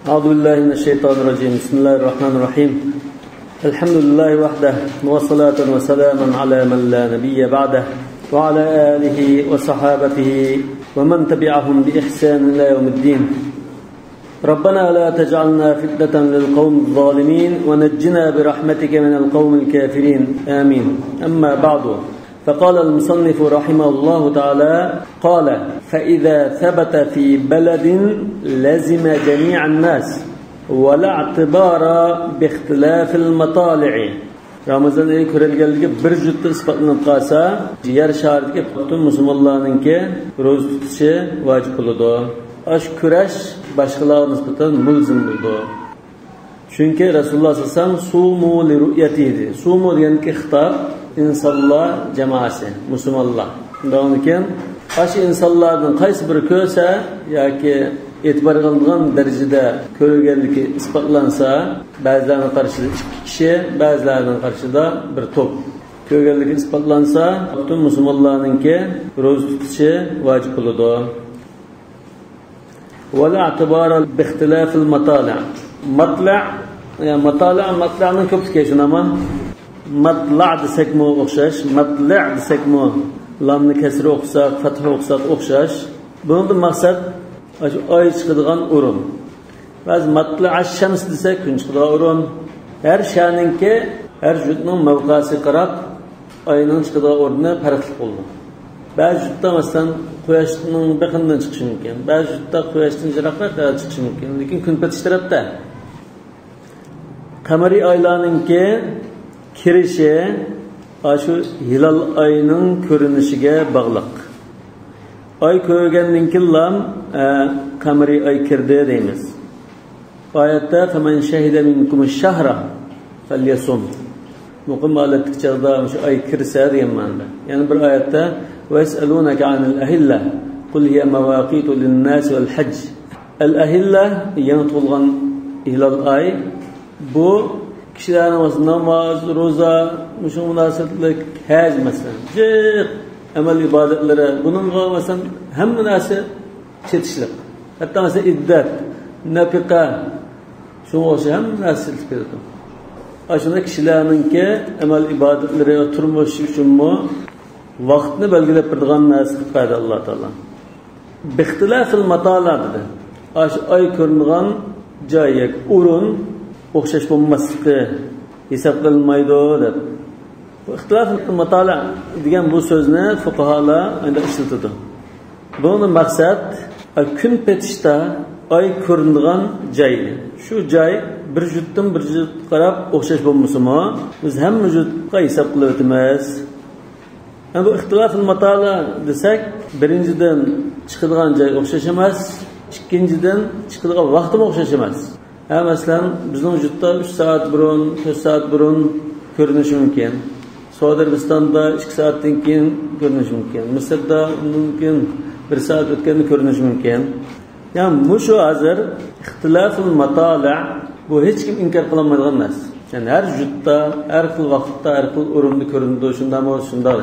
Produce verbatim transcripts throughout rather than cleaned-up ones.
أعوذ بالله من الشيطان الرجيم. بسم الله الرحمن الرحيم. الحمد لله وحده، وصلاة وسلاما على من لا نبي بعده، وعلى آله وصحابته ومن تبعهم بإحسان إلى يوم الدين. ربنا لا تجعلنا فتنة للقوم الظالمين، ونجنا برحمتك من القوم الكافرين. آمين. أما بعد، فقال المصنف رحمه الله تعالى، قال: فإذا ثبت في بلد لزم جميع الناس، ولا اعتبار باختلاف المطالع. رامىزان ئېيى كۆرۈلگەنلىكى بىر جۈتتە ئىسپاتلىنىپ قالسا، يەر شارىدىكى پۈتۈن مۇسۇلمانلارنىڭكى روزا تۇتۇشى ۋاجىپ بولىدۇ. ئاشۇ كۈرەش باشقىلارغا نىسبەتەن مۇلزىم بولىدۇ. چۈنكى رەسۇلۇللاھ سەللەللاھۇ ئەلەيھى ۋەسەللەم سۇمۇ لىرۇئيەتىھى دېدى. سۇمۇ دېگەنكى خىتاب ئىنسانلار جامائەسى، مۇسۇلمانلار. شۇنداقتىن كېيىن ئاشۇ ئىنسانلاردىن قايسى بىرى كۆرسە ياكى ئېتىبار قىلىدىغان دەرىجىدە كۆرگەنلىكى ئىسپاتلانسا، بەزىلەرنىڭ قارىشىدا ئىككى كىشى، بەزىلەرنىڭ قارىشىدا بىر توپ كۆرگەنلىكى ئىسپاتلانسا، پۈتۈن مۇسۇلمانلارنىڭكى روزا تۇتۇشى ۋاجىپ بولىدۇ. ولا اعتبار باختلاف المطالع. ماتلەئ، يا ماتالەئ، ماتلەئنىڭ كۆپلۈكى شۇنداقمۇ؟ ماتلەئ دېسەكمۇ ئوخشاش، ماتلەئ دېسەكمۇ، لامنى كەسرە ئوقۇساق، پەتھە ئوقۇساق ئوخشاش. بۇنىڭدىن مەقسەت ئاشۇ ئاي چىقىدىغان ئورۇن. بەزى ماتلەئ شەمس دېسەك، كۈن چىقىدىغان ئورۇن. ھەر شەھەرنىڭكى، ھەر جۇتنىڭ مەۋقەسىگە قاراپ ئاينىڭ چىقىدىغان ئورنى پەرقلىق بولىدۇ. بەزى جۇتتا، مەسىلەن، قۇياشنىڭ بېقىنىدىن چىقىشى مۇمكىن، بەزى جۇتتا قۇياشتىن يىراقراق جايدا چىقىشى مۇمكىن، لېكىن كۈن پېتىش تەرەپتە. قەمەرىي ئايلارنىڭكى كىرىشى ئاشۇ ھىلال ئاينىڭ كۆرۈنۈشىگە باغلىق. ئاي كۆرگەندىن كېيىنلا، ئە، قەمەرىي ئاي كىردى دەيمىز. ئايەتتە، فمن شهد منكم الشهر فليصمه. مۇقىم ھالەتتىكى چاغدا مۇشۇ ئاي كىرسە دېگەن مەنىدە. يەنە بىر ئايەتتە، ويسألونك عن الأهلة قل هي مواقيت للناس والحج. ئەل ئەھىللە، يېڭى تۇغۇلغان ھىلال ئاي. بۇ كىشىلەرنىڭ ناماز، روزا، مۇشۇ مۇناسىۋەتلىك ھەج، مەسىلەن، جىق ئەمەل ئىبادەتلىرى، بۇنىڭغا، مەسىلەن، ھەممە نەرسە چېتىشلىق. ھەتتا، مەسىلەن، ئىددەت، نەپىقە، شۇنىڭغا ئوخشاش ھەممە نەرسە چېتىلىپ كېتىدۇ. ئاشۇنداق كىشىلەرنىڭكى ئەمەل ئىبادەتلىرى ۋە تۇرمۇشى ئۈچۈنمۇ ۋاقىتنى بەلگىلەپ بېرىدىغان نەرسە قىلىپ بەردى ئاللا تائالا. باختلاف المطالع دېدى. ئاشۇ ئاي كۆرۈنىدىغان جاي ياكى ئورۇن ئوخشاش بولماسلىقى ھېساب قىلىنمايدۇ دەپ. بۇ ئىختىلاف ماتالە دېگەن بۇ سۆزنى فۇقاھالار ئەمدى ئىشلىتىدۇ. بۇنىڭدىن مەقسەت، ئە، كۈن پېتىشتا ئاي كۆرۈنىدىغان جاي. شۇ جاي بىر جۇتتىن بىر جۇتقا قاراپ ئوخشاش بولمىسىمۇ، بىز ھەممە جۇتقا ھېساب قىلىۋېتىمىز. ئەمدى بۇ ئىختىلاف ماتالە دېسەك، بىرىنچىدىن، چىقىدىغان جاي ئوخشاش ئەمەس، ئىككىنچىدىن، چىقىدىغان ۋاقتىمۇ ئوخشاش ئەمەس. ھە، مەسىلەن، بىزنىڭ يۇرتتا ئۈچ سائەت بۇرۇن، تۆت سائەت بۇرۇن كۆرۈنۈشى مۇمكىن. سوئۇدى ئەرەبىستاندا ئىككى سائەتتىن كېيىن كۆرۈنۈشى مۇمكىن. مىسىردا مۇمكىن بىر سائەت ئۆتكەندە كۆرۈنۈشى مۇمكىن. يا مۇشۇ ھازىر ئىختىلاپۇل ماتالە، بۇ ھېچكىم ئىنكار قىلالمايدىغان نەرسە. يەنى ھەر يۇرتتا، ھەر خىل ۋاقىتتا، ھەر خىل ئورۇندا كۆرۈنىدۇ، شۇنداقمۇ؟ شۇنداق.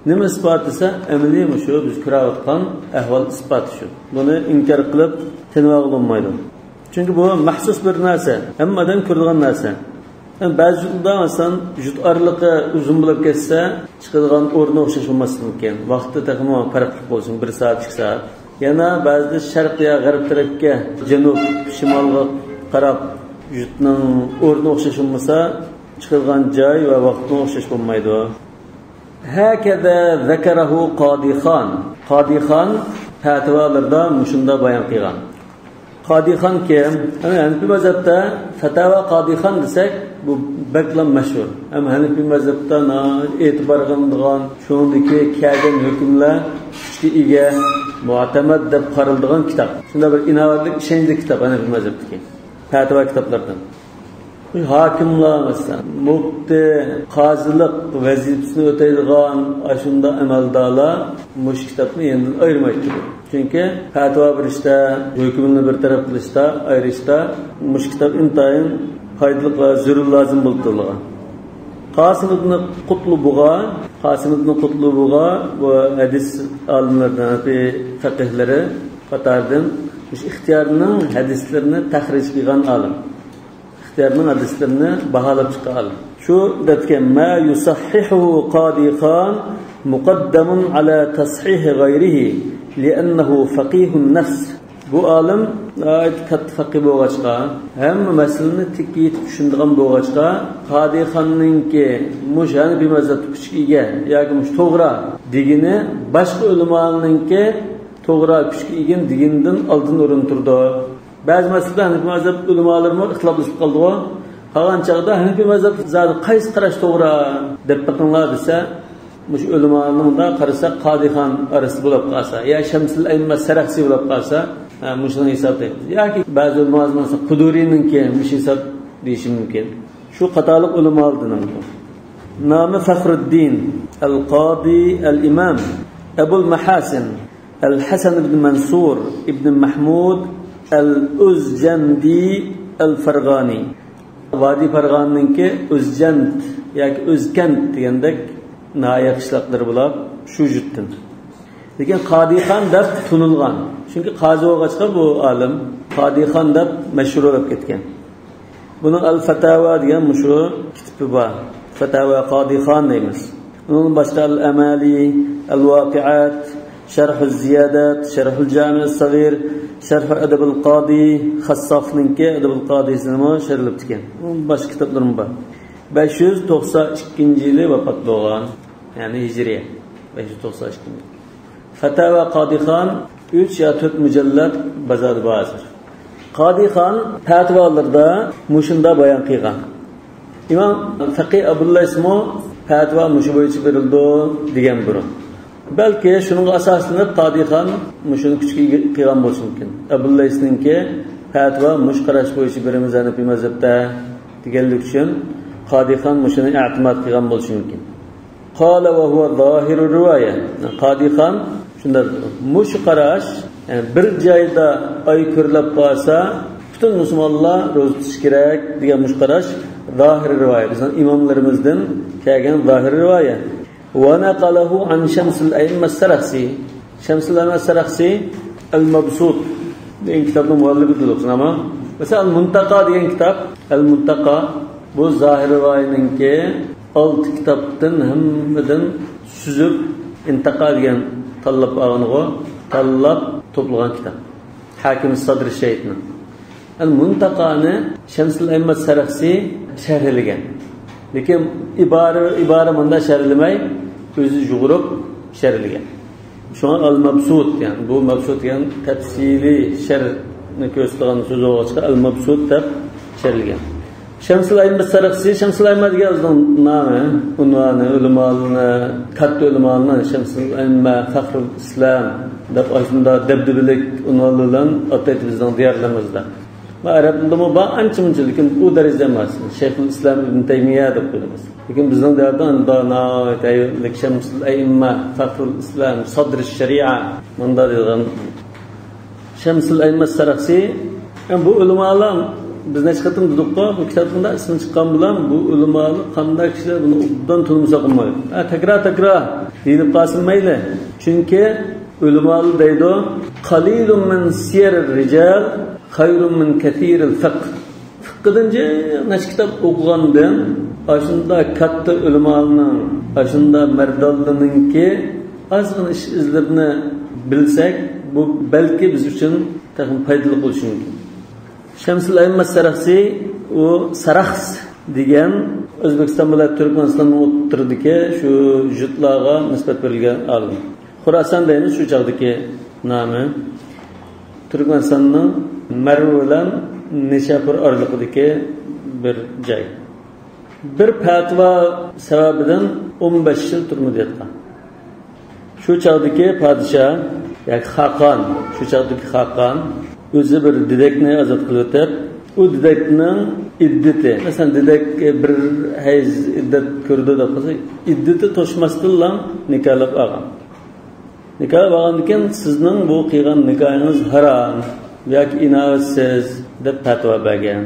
نېمە ئىسپات دېسە، ئەمەلىي مۇشۇ بىز كۆرۈۋاتقان ئەھۋال ئىسپاتى شۇ. بۇنى ئىنكار قىلىپ تىنىۋالغىلى بولمايدۇ. چۈنكى بۇ مەخسۇس بىر نەرسە، ھەممە ئادەم كۆرىدىغان نەرسە. يەنى بەزى يۇرتلاردا، مەسىلەن، يۇرت ئارىلىقى ئۇزۇن بولۇپ كەتسە، چىقىدىغان ئورنى ئوخشاش بولماسلىقى مۇمكىن. ۋاقتى تېخىمۇ پەرقلىق بولسۇن، بىر سائەت، ئىككى سائەت. يەنە بەزىدە شەرق يا غەرب تەرەپكە، جەنۇب، شىمالغا قاراپ يۇرتنىڭ ئورنى ئوخشاش بولمىسا، چىقىدىغان جاي ۋە ۋاقتىمۇ ئوخشاش بولمايدۇ. ھەكەزا زەكەرەھۇ قادى خان. قادى خان پەتىۋالىرىدا مۇشۇنداق بايان قىلغان. قادى خان كىم؟ ئەنە ھەنىپىي مەزھەپتە پەتاۋا قادى خان دېسەك، بۇ بەكلا مەشھۇر. ھەم ھەنىپىي مەزھەپتە ناھايىتى ئېتىبار قىلىنىدىغان، شۇنىڭدىكى كەلگەن ھۆكۈملەر كۈچكە ئىگە، مۇئتەمەد دەپ قارىلىدىغان كىتاب. شۇنداق بىر ئىناۋەتلىك، ئىشەنچلىك كىتاب ھەنىپىي مەزھەپتىكى پەتىۋا كىتابلىرىدىن. ھاكىملار، مەسىلەن، مۇپتى، قازىلىق ۋەزىپىسىنى ئۆتەيدىغان ئاشۇنداق ئەمەلدارلار مۇشۇ كىتابنى يېنىدىن ئايرىمايتتى. چۈنكى پەتىۋا بېرىشتە، ھۆكۈمنى بىر تەرەپ قىلىشتا، ئايرىشتا مۇشۇ كىتاب ئىنتايىن پايدىلىق ۋە زۆرۈر لازىم بولۇپ تۇرىدىغان. قاسىم ئىبن قۇتلۇبۇغا، قاسىم ئىبن قۇتلۇبۇغا بۇ ھەدىس ئالىملىرىدىن، فەقىھلىرى قاتارىدىن مۇشۇ ئىختىيارنىڭ ھەدىسلىرىنى تەخرىج قىلغان ئالىم. ئىختىيارنىڭ ھەدىسلىرىنى باھالاپ چىققان ئالىم. شۇ دەپتىكەن، ما يۇسەھھىھۇھۇ قادى خان مۇقەددەمۇن ئەلا تەسھىھى غەيرىھى لىئەننەھۇ فەقىھۇن نەفس. بۇ ئالىم ناھايىتى كاتتا فەقىھ بولغاچقا، ھەممە مەسىلىنى تىككە يېتىپ چۈشىنىدىغان بولغاچقا، قادى خاننىڭكى مۇشۇ ھەنىپىي مەزھەپتە كۈچكە ئىگە ياكى مۇشۇ توغرا دېگىنى باشقا ئۆلىمالارنىڭكى توغرا كۈچكە ئىگە دېگىنىدىن ئالدىن ئورۇندا تۇرىدۇ. بەزى مەسىلىدە ھەنىپىي مەزھەپ ئۆلىمالىرىمۇ ئىختىلاپلىشىپ قالىدىغۇ. قالغان چاغدا ھەنىپىي مەزھەپ زادى قايسى قاراش توغرا دەپ بېقىڭلار دېسە، مۇشۇ ئۆلىمانىڭدا قارىساق، قادىخان ئارىسىدا بولۇپ قالسا، يا شەمسىل ئەئىممە سەرەخسى بولۇپ قالسا، ھە، مۇشۇنى ھېساب دەيمىز. ياكى بەزى ئۆلىمالار مەسىلەن، قۇدۇرىنىڭكى مۇشۇ ھېساب دېيىشى مۇمكىن. شۇ قاتارلىق ئۆلىمالار دېنىڭ. نامى فەخرۇددىن ئەل قادى ئەل ئىمام ئەبۇل مەھاسىن ئەل ھەسەن ئىبن مەنسۇر ئىبن مەھمۇد ئەل ئۇزجەندى ئەل فەرغانى. ۋادى پەرغانىنىڭكى ئۆزجەنت ياكى ئۆزكەنت دېگەندەك ناھىيە قىشلاقلىرى بولۇپ، شۇ يۇرتتىن. لېكىن قادىخان دەپ تونۇلغان. چۈنكى قازى بولغاچقا بۇ ئالىم قادىخان دەپ مەشھۇر بولۇپ كەتكەن. بۇنىڭ ئەل فەتاۋا دېگەن مۇشۇ كىتابى بار. فەتاۋا قادىخان دەيمىز. ئۇنىڭدىن باشقا ئەل ئەمالى، ئەل ۋاقىئات، شەرھۇ زىيادات، شەرھۇل جامىئ سەغىر، شەرھۇ ئەدەبىل قادى، خەسسافنىڭكى ئەدەبىل قادىسىنىمۇ شەرھلەپتىكەن. باشقا كىتابلىرىمۇ بار. بەش يۈز توقسان ئىككىنچى يىلى ۋاپات بولغان، يەنى ھىجرىيە بەش يۈز توقسان ئىككىنچى يىل. فەتاۋا قادىخان ئۈچ يا تۆت مۇجەللەت بازاردا بار ھازىر. قادىخان پەتىۋالىرىدا مۇشۇنداق بايان قىلغان. ئىمام فەقىھ ئەبۇللەيسمۇ پەتىۋا مۇشۇ بويىچە بېرىلىدۇ دېگەن بۇرۇن. بەلكى شۇنىڭغا ئاساسلىنىپ قادىخان مۇشۇنى كۈچكە ئىگە قىلغان بولۇشى مۇمكىن. ئەبۇللەيسنىڭكى پەتىۋا مۇشۇ قاراش بويىچە بېرىمىز ھەنىپىي مەزھەپتە دېگەنلىكى ئۈچۈن قادىخان مۇشۇنى ئېتىماد قىلغان بولۇشى مۇمكىن. قال وهو ظاهر الرواية. قادىخان شۇنداق، مۇشۇ قاراش، يەنى بىر جايدا ئاي كۆرۈلۈپ قالسا، پۈتۈن مۇسۇلمانلار روزا تۇتۇش كېرەك دېگەن مۇشۇ قاراش زاھىر رىۋايە، بىزنىڭ ئىماملىرىمىزدىن كەلگەن زاھىر رىۋايە. ونقله عن شمس الأئمة السرخسي. شەمسۇل ئەئىممە سەرەخسى ئەل مەبسۇت دېگەن كىتابنىڭ مۇئەللىپى دېدۇق، ئەمما مەسىلەن، ئەل مۇنتاقا دېگەن كىتاب، ئەل مۇنتاقا، بۇ زاھىر رىۋايىنىڭكى ئالتە كىتابتىن ھەممىدىن سۈزۈپ، ئىنتاقا دېگەن تاللاپ ئالغىنىغۇ، تاللاپ توپلىغان كىتاب. ھاكىم سادرى شەيتنىڭ. ئەل مۇنتاقانى شەمسۇل ئەئىممە سەرەخسى شەرھلىگەن. لېكىن ئىبارە، ئىبارە مۇنداق شەرھلىمەي، ئۆزى يۇغۇرۇپ شەرھلىگەن. شۇڭا ئەل مەبسۇت، يەنى بۇ مەبسۇت دېگەن تەپسىلىي شەرھنى كۆرسىتىدىغان سۆز بولغاچقا، ئەل مەبسۇت دەپ شەرھلىگەن. شەمسۇل ئەئىممە سەرەخسى، شەمسۇل ئەئىممە دېگەن ئۆزىنىڭ نامى، ئۇنۋانى، ئۆلىمالارنى، كاتتا ئۆلىمالارنى شەمسۇل ئەئىممە، فەخرۇل ئىسلام دەپ ئاشۇنداق دەبدىبىلىك ئۇنۋانلار بىلەن ئاتايتتى بىزنىڭ دىيارلىرىمىزدا. ئەرەبلەردىمۇ بار ئانچە-مۇنچە، لېكىن ئۇ دەرىجىدە ئەمەس. شەيخۇل ئىسلام ئىبن تەيمىيە دەپ قويىمىز. لېكىن بىزنىڭ دىياردا ئۇنداق ناھايىتى ھەيۋەتلىك شەمسۇل ئەئىممە، فەخرۇل ئىسلام، سادرى شەرىئە، مۇنداق دەيدىغان شەمسۇل ئەئىممە سەرەخسى، يەنى بۇ ئۆلىمالار، بىز نەچچە قېتىم دېدۇققۇ، بۇ كىتابنىڭ ئىسمى چىققان بىلەن بۇ ئۆلىمالار قانداق كىشىلەر، بۇنى ئوبدان تونۇمىساق بولمايدۇ. ھە، تەكرار، تەكرار دېيىلىپ قالسىمۇ مەيلى. چۈنكى ئۆلىمالار دەيدۇ، قليل من سير الرجال خير من كثير الفقه. فىققىدىن جىق نەچچە كىتاب ئوقۇغاندىن، ئاشۇنداق كاتتا ئۆلىمالارنىڭ، ئاشۇنداق مەردانلارنىڭكى ئازغىنە ئىش ئىزلىرىنى بىلسەك، بۇ بەلكى بىز ئۈچۈن تېخىمۇ پايدىلىق بولۇشى مۇمكىن. شەمسۇل ئەئىممە سەرەخسى، ئۇ سەرەخس دېگەن ئۆزبېكىستان بىلەن تۈركمەنىستاننىڭ ئوتتۇرىدىكى شۇ يۇرتلارغا نىسبەت بېرىلگەن ئالىم. خوراسان دەيمىز شۇ چاغدىكى نامى. تۈركمەنىستاننىڭ مەرۋ بىلەن نىشاپۇر ئارىلىقىدىكى بىر جاي. بىر پەتىۋا سەۋەبىدىن ئون بەش يىل تۈرمىدە ياتقان. شۇ چاغدىكى پادىشاھ ياكى خاقان، شۇ چاغدىكى خاقان ئۆزى بىر دېدەكنى ئازاد قىلىۋېتىپ، ئۇ دېدەكنىڭ ئىددىتى، مەسىلەن، دېدەك بىر ھەيز ئىددەت كۆرىدۇ دەپ قالسا، ئىددىتى توشماستىنلا نىكاھلاپ ئالغان. نىكاھلاپ ئالغاندىن كېيىن، سىزنىڭ بۇ قىلغان نىكاھىڭىز ھارام ياكى ئىناۋەتسىز دەپ پەتىۋا بەرگەن.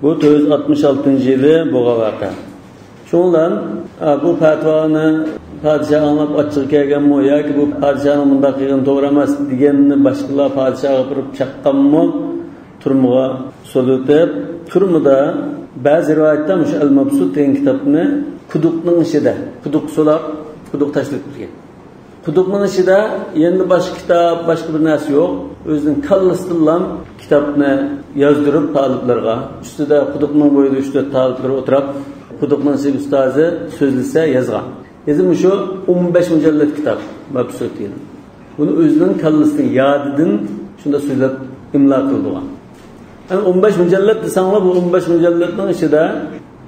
بۇ تۆت يۈز ئاتمىش ئالتىنچى يىلى بولغان ۋەقە. شۇنىڭ بىلەن، ئا، بۇ پەتىۋانى پادىشاھ ئاڭلاپ ئاچچىقى كەلگەنمۇ ياكى بۇ پادىشاھنىڭ مۇنداق قىلغىنى توغرا ئەمەس دېگەننى باشقىلار پادىشاھقا ئاپىرىپ چاققانمۇ، تۈرمىگە سولىتىپ، تۈرمىدە بەزى رىۋايەتتە مۇشۇ ئەل مەبسۇت دېگەن كىتابنى قۇدۇقنىڭ ئىچىدە، قۇدۇق سولاپ، قۇدۇق تاشلىۋەتكەن. قۇدۇقنىڭ ئىچىدە يەنە باشقا كىتاب، باشقا بىر نەرسە يوق. ئۆزىنىڭ كاللىسىدىنلا كىتابنى يازدۇرۇپ تالىپلىرىغا، ئۈستىدە قۇدۇقنىڭ بويىدا ئۈچ تۆت تالىپلىرى ئولتۇرۇپ، قۇدۇقنىڭ ئىچىدىكى ئۇستازى سۆزلىسە يازغان. يەنە مۇشۇ ئون بەش مۇجەللەت كىتاب مەبسۇت دېگەن. بۇنى ئۆزىنىڭ كاللىسىدىن، يادىدىن شۇنداق سۆزلەپ ئىملا قىلدۇرغان. يەنى ئون بەش مۇجەللەت دېسەڭلار، بۇ ئون بەش مۇجەللەتنىڭ ئىچىدە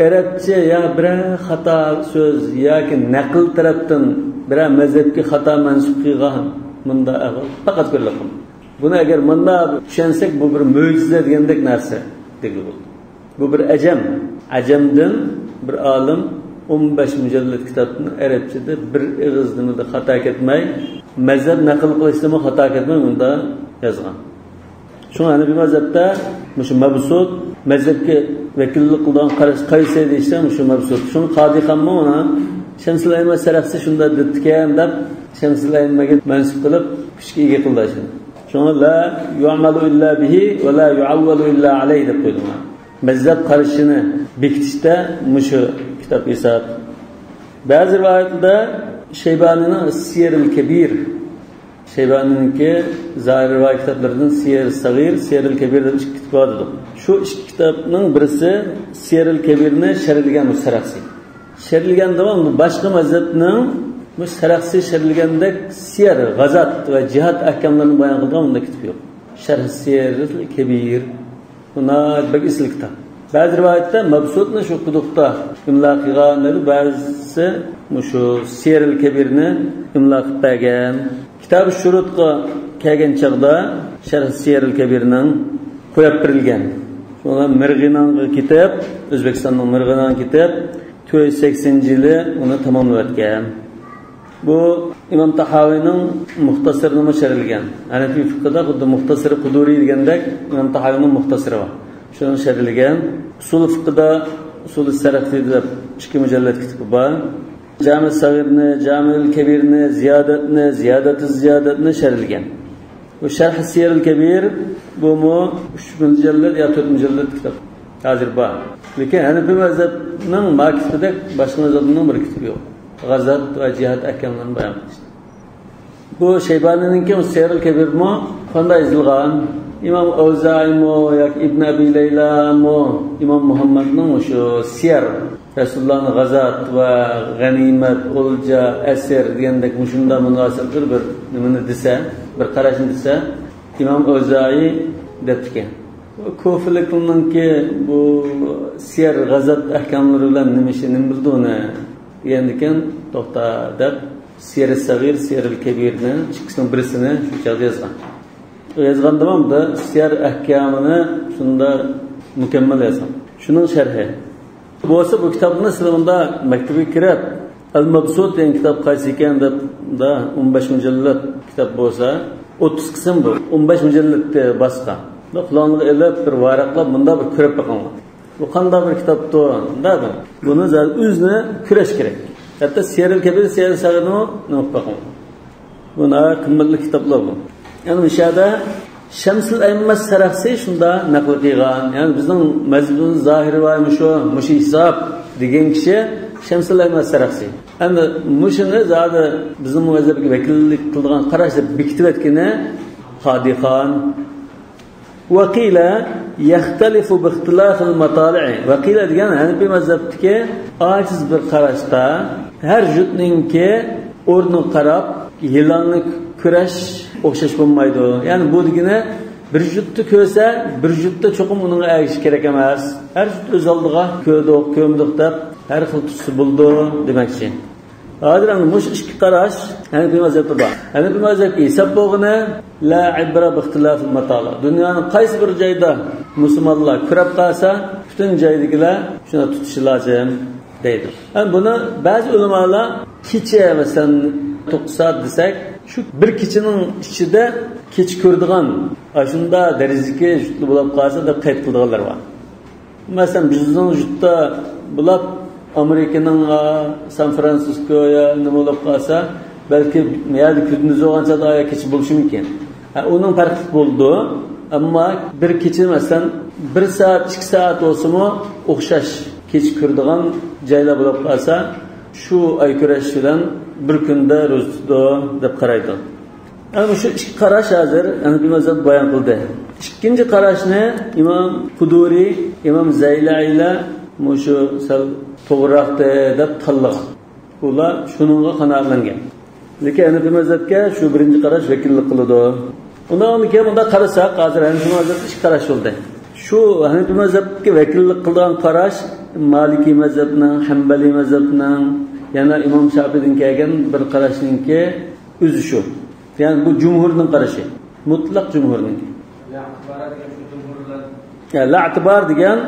ئەرەبچە يا بىرەر خاتا سۆز ياكى نەقىل تەرەپتىن بىرەر مەزھەپكە خاتا مەنسۇپ قىلغان مۇنداق ئەھۋال پەقەت كۆرۈلۈپ قالمىدى. بۇنى ئەگەر مۇنداق چۈشەنسەك، بۇ بىر مۆجىزە دېگەندەك نەرسە دېگىلى بولىدۇ. بۇ بىر ئەجەم، ئەجەمدىن بىر ئالىم ئون بەش مۇجەللەت كىتابنى ئەرەبچىدە بىر ئېغىز نېمىدە خاتا كەتمەي، مەزھەپ نەقىل قىلىشتىمۇ خاتا كەتمەي مۇنداق يازغان. شۇڭا ھەنەفىي مەزھەپتە مۇشۇ مەبسۇت، مەزھەپكە ۋەكىللىك قىلىدىغان قاراش قايسى دېيىشسە، مۇشۇ مەبسۇت. شۇڭا قادى خانمۇ ئۇنى شەمسۇل ئەئىممە سەرەخسى شۇنداق دېدىكەن دەپ، شەمسۇل ئەئىممەگە مەنسۇپ قىلىپ، كۈچكە ئىگە قىلدى شۇنى. شۇڭا لا يۇئمەلۇ ئىللا بىھى ۋە لا يۇئەۋۋەلۇ ئىللا ئەلەيھى دەپ قويدۇم. مەزھەپ قارىشىنى بېكىتىشتە مۇشۇ كىتاب ھېساب. بەزى رىۋايەتلەردە شەيبانىنىڭ سىيەرىل كەبىر، شەيبانىنىڭكى زاھىر رىۋايەت كىتابلىرىدىن سىيەر سەغىر، سىيەرىل كەبىر دەپ ئىككى كىتاب بار دېدۇق. شۇ ئىككى كىتابنىڭ بىرسى سىيەرىل كەبىرنى شەرھلىگەن بۇ سەرەخسى. شەرھلىگەن دېگەن بۇ باشقا مەزھەپنىڭ بۇ سەرەخسى شەرھلىگەندەك سىيەر، غازات ۋە جىھاد ئەھكاملىرىنى بايان قىلىدىغان بۇنداق كىتاب يوق. شەرھ سىيەرىل كەبىر. بۇ ناھايىتى بەك ئېسىل كىتاب. بەزى رىۋايەتتە مەبسۇتنى شۇ قۇدۇقتا ئىملا قىلغان دەيدۇ، بەزىسى مۇشۇ سىيەرىل كەبىرنى ئىملا قىلىپ بەرگەن. كىتاب شۇرۇتقا كەلگەن چاغدا شەرھ سىيەرىل كەبىرنىڭ قويۇپ بېرىلگەن. شۇڭا مىرغىنانغا كېتىپ، ئۆزبېكىستاننىڭ مىرغىنانغا كېتىپ، تۆت يۈز سەكسىنىنچى يىلى ئۇنى تاماملىۋەتكەن. بۇ ئىمام تاھاۋىنىڭ مۇختەسىرىنىمۇ شەرھلىگەن. ھەنەفىي فىقھىدا خۇددى مۇختەسىرى قۇدۇرى دېگەندەك ئىمام تاھاۋىنىڭ مۇختەسىرى بار. شۇنى شەرھلىگەن. ئۇسۇل فىقھىدا ئۇسۇلى سەرەخسى دەپ ئىككى مۇجەللەت كىتابى بار. جامى سەغىرنى، جامىل كەبىرنى، زىيادەتنى، زىيادەتى زىيادەتنى شەرھلىگەن. بۇ شەرھ سىيەرىل كەبىر، بۇمۇ ئۈچ مۇجەللەت يا تۆت مۇجەللەت كىتاب ھازىر بار. لېكىن ھەنەفىي مەزھەپنىڭ ماكىتىدەك باشقا مەزھەپنىڭ بىر كىتابى يوق. غازات ۋە جىھاد ئەھكاملىرىنى بايان قىلىش. بۇ شەيبانىنىڭكى سىيەرىل كەبىرمۇ قانداق يېزىلغان؟ ئىمام ئەۋزائىمۇ ياكى ئىبن ئەبى لەيلامۇ ئىمام مۇھەممەدنىڭ شۇ سىيەر، رەسۇلۇللانىڭ غازات ۋە غەنىيمەت، ئولجا، ئەسىر دېگەندەك مۇشۇنداق مۇناسىۋەتلىك بىر نېمىنى دېسە، بىر قاراشنى دېسە، ئىمام ئەۋزائىي دەپتىكەن. كۇفىلىكنىڭكى بۇ سىيەر غازات ئەھكاملىرى بىلەن نېمە ئىشى، نېمە بىلىدۇ ئۇنى دېگەندىكىن، توختا دەپ، سىيەر سەغىر، سىيەرىل كەبىرنى ئىككىسىنىڭ بىرسىنى شۇ چاغدا يازغان. يازغاندا بۇ سىيەر ئەھكامىنى شۇنداق مۇكەممەل يازغان. شۇنىڭ شەرھى. بولسا بۇ كىتابنى سىلەر مۇندا مەكتىپىگە كىرىپ، ئەل مەبسۇت دېگەن كىتاب قايسى ئىكەن دەپ، مۇندا ئون بەش مۇجەللەت كىتاب بولسا، ئوتتۇز قىسىم بۇ، ئون بەش مۇجەللەتكە باسقان. قولۇڭلارغا ئېلىپ، بىر ۋاراقلاپ، مۇنداق بىر كۆرۈپ بېقىڭلار. بۇ قانداق بىر كىتابتۇ؟ مۇنداق بىر. بۇنى زادى ئۆزىنى كۆرۈش كېرەك. ھەتتا سىيەرىل كەبىر، سىيەرىل سەغىرنىمۇ ئوقۇپ بېقىڭلار. بۇ ناھايىتى قىممەتلىك كىتابلار بۇ. يەنى مۇشۇ يەردە شەمسۇل ئەئىممە سەرەخسى شۇنداق نەقىل قىلغان. يەنى بىزنىڭ مەزھىپىمىز زاھىرى بار مۇشۇ، مۇشۇ ھېساب دېگەن كىشى شەمسۇل ئەئىممە سەرەخسى. ئەمدى مۇشۇنى زادى بىزنىڭ مەزھەپكە ۋەكىللىك قىلىدىغان قاراش دەپ بېكىتىۋەتكىنى قادىخان. ۋەقىلە يەختەلىفۇ بىختىلافىل ماتالىئى. ۋەقىلە دېگەن ھەنەپىي مەزھەپتىكى ئاجىز بىر قاراشتا، ھەر جۈتنىڭكى ئورنىغا قاراپ يىلاننى كۆرۈش ئوخشاش بولمايدۇ. يەنى بۇ دېگىنى، بىر جۈتتە كۆرسە، بىر جۈتتە چوقۇم ئۇنىڭغا ئەگىشىش كېرەك ئەمەس. ھەر جۈت ئۆز ئالدىغا كۆردۇق، كۆرمىدۇق دەپ ھەر خىل تۇتسا بولىدۇ دېمەكچى. ھازىر ئەمدى مۇشۇ ئىككى قاراش ھەنەپىي مەزھەپتە بار. ھەنەپىي مەزھەپكە ھېساب بولغىنى، لا ئىبرە بىختىلاف ماتالىئ. دۇنيانىڭ قايسى بىر جايدا مۇسۇلمانلار كۈرەپ قالسا، پۈتۈن جايدىكىلەر شۇنى تۇتۇشى لازىم دەيدۇ. ھەم بۇنى بەزى ئۆلىمالار كېچە، مەسىلەن، توققۇز سائەت دېسەك، شۇ بىر كېچىنىڭ ئىچىدە كېچە كۆرىدىغان، ئاشۇنداق دەرىجىدىكى جۈتلە بولۇپ قالسا دەپ قەيت قىلىدىغانلار بار. مەسىلەن، بىزنىڭ جۈتتە بولۇپ، ئامېرىكىنىڭ، ئا، سان فرانسىسكو يا نېمە بولۇپ قالسا، بەلكى يەردە كۈندۈز بولغان چاغدا يا كېچە بولۇشى مۇمكىن. ھە، ئۇنىڭ پەرقلىق بولىدۇ. ئەمما بىر كېچە، مەسىلەن، بىر سائەت، ئىككى سائەت بولسىمۇ ئوخشاش كېچە كۆرىدىغان جايلار بولۇپ قالسا، شۇ ئاي كۈرەش بىلەن بىر كۈندە روزا تۇتىدۇ دەپ قارايدۇ. ئەنە مۇشۇ ئىككى قاراش ھازىر ھەنەفىي مەزھەپ بايان قىلدى. ئىككىنچى قاراشنى ئىمام قۇدۇرى، ئىمام زەيلەيلەر مۇشۇ سەل توغرىراقتى دەپ تاللىغان. ئۇلار شۇنىڭغا قانائەتلەنگەن. لېكىن ھەنەفىي مەزھەپكە شۇ بىرىنچى قاراش ۋەكىللىك قىلىدۇ. ئۇنىڭدىن كېيىن مۇنداق قارىساق، ھازىر ھەنەفىي مەزھەپتە ئىككى قاراش بولدى. شۇ ھەنەفىي مەزھەپكە ۋەكىللىك قىلىدىغان قاراش مالىكىي مەزھەپنىڭ، ھەنبەلىي مەزھەپنىڭ، يەنە ئىمام شاپىدىن كەلگەن بىر قاراشنىڭكى ئۆزى شۇ. يەنى بۇ جۇمھۇرنىڭ قارىشى. مۇتلەق جۇمھۇرنىڭكى. يا، لا ئەتىبار دېگەن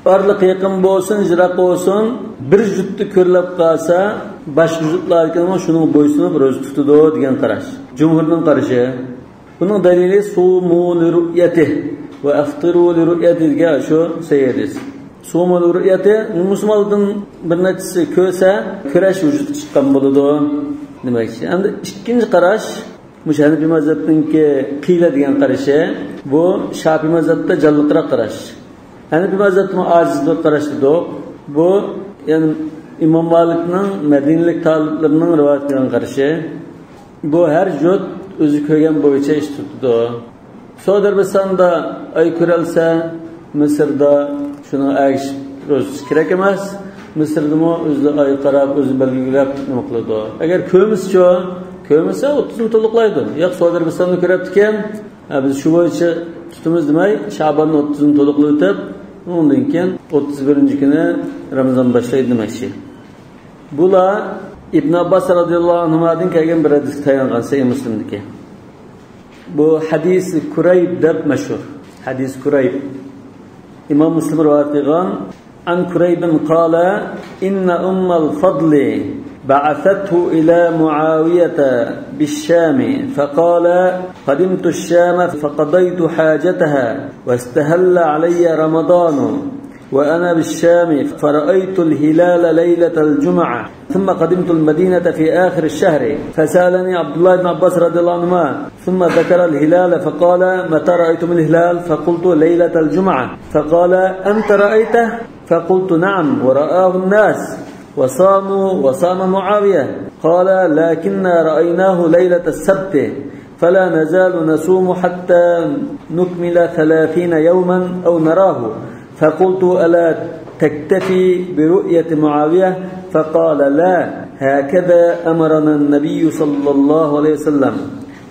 ئارىلىق يېقىن بولسۇن، يىراق بولسۇن، بىر جۈتتە كۆرۈلۈپ قالسا، باشقا جۈتلەردىكىمۇ شۇنىڭغا بويسۇنۇپ روزا تۇتىدۇ دېگەن قاراش. جۇمھۇرنىڭ قارىشى. بۇنىڭ دەلىلى سۇمۇ لىرۇئيەتىھ ۋە ئەفتىرۇ لىرۇئيەتىھ دېگەن شۇ سەھىھ ھەدىس. سۇمۇ لىرۇئيەتىھ، مۇسۇلمانلاردىن بىر نەچچىسى كۆرسە، كۈرەش ۋۇجۇدقا چىققان بولىدۇ دېمەكچى. ئەمدى ئىككىنچى قاراش، مۇشۇ ھەنەفىي مەزھەپنىڭكى قىيلە دېگەن قارىشى، بۇ شاپىي مەزھەپتە جانلىقراق قاراش. ھەنەپىي مەزھەپتىمۇ ئاجىز بىر قاراش دېدۇق. بۇ، يەنى ئىمام مالىكنىڭ مەدىنىلىك تالىپلىرىنىڭ رىۋايەت قىلغان قارىشى. بۇ ھەر جۇت ئۆزى كۆرگەن بويىچە ئىش تۇتىدۇ. سودا ئەرەبىستاندا ئاي كۆرەلسە، مىسىردا شۇنىڭغا ئەگىشىپ روزا تۇتۇش كېرەك ئەمەس. مىسىردىمۇ ئۆزى ئايغا قاراپ، ئۆزى بەلگىلەپ نېمە قىلىدۇ. ئەگەر كۆرمىسىچۇ، كۆرمىسە ئوتتۇزنى تولۇقلايدۇ. ياق، سودا ئەرەبىستاندا كۆرەپتىكەن، ھە، بىز شۇ بويىچە تۇتىمىز دېمەي، شاباننىڭ ئوتتۇزىنى تولۇقلاۋېتىپ، ئۇنىڭدىن كېيىن ئوتتۇز بىرىنچى كۈنى رامىزان باشلايدۇ دېمەكچى. بۇلار ئىبن ئابباس رازىياللاھۇ ئەنھۇمادىن كەلگەن بىر ھەدىسكە تايانغان، سەھىھ مۇسلىمدىكى. بۇ ھەدىسى كۇرەيب دەپ مەشھۇر. ھەدىسى كۇرەيب. ئىمام مۇسلىم رىۋايەت قىلغان. عن كريب قال: إن أم الفضل بعثته إلى معاوية بالشام فقال: قدمت الشام فقضيت حاجتها واستهل علي رمضان وأنا بالشام فرأيت الهلال ليلة الجمعة ثم قدمت المدينة في آخر الشهر فسألني عبد الله بن عباس رضي الله عنهما ثم ذكر الهلال فقال: متى رأيتم الهلال؟ فقلت: ليلة الجمعة. فقال: أنت رأيته؟ فقلت: نعم، ورآه الناس، وصاموا، وصام معاوية. قال: لكنا رأيناه ليلة السبت، فلا نزال نصوم حتى نكمل ثلاثين يوما أو نراه. فقلت: ألا تكتفي برؤية معاوية؟ فقال: لا، هكذا أمرنا النبي صلى الله عليه وسلم.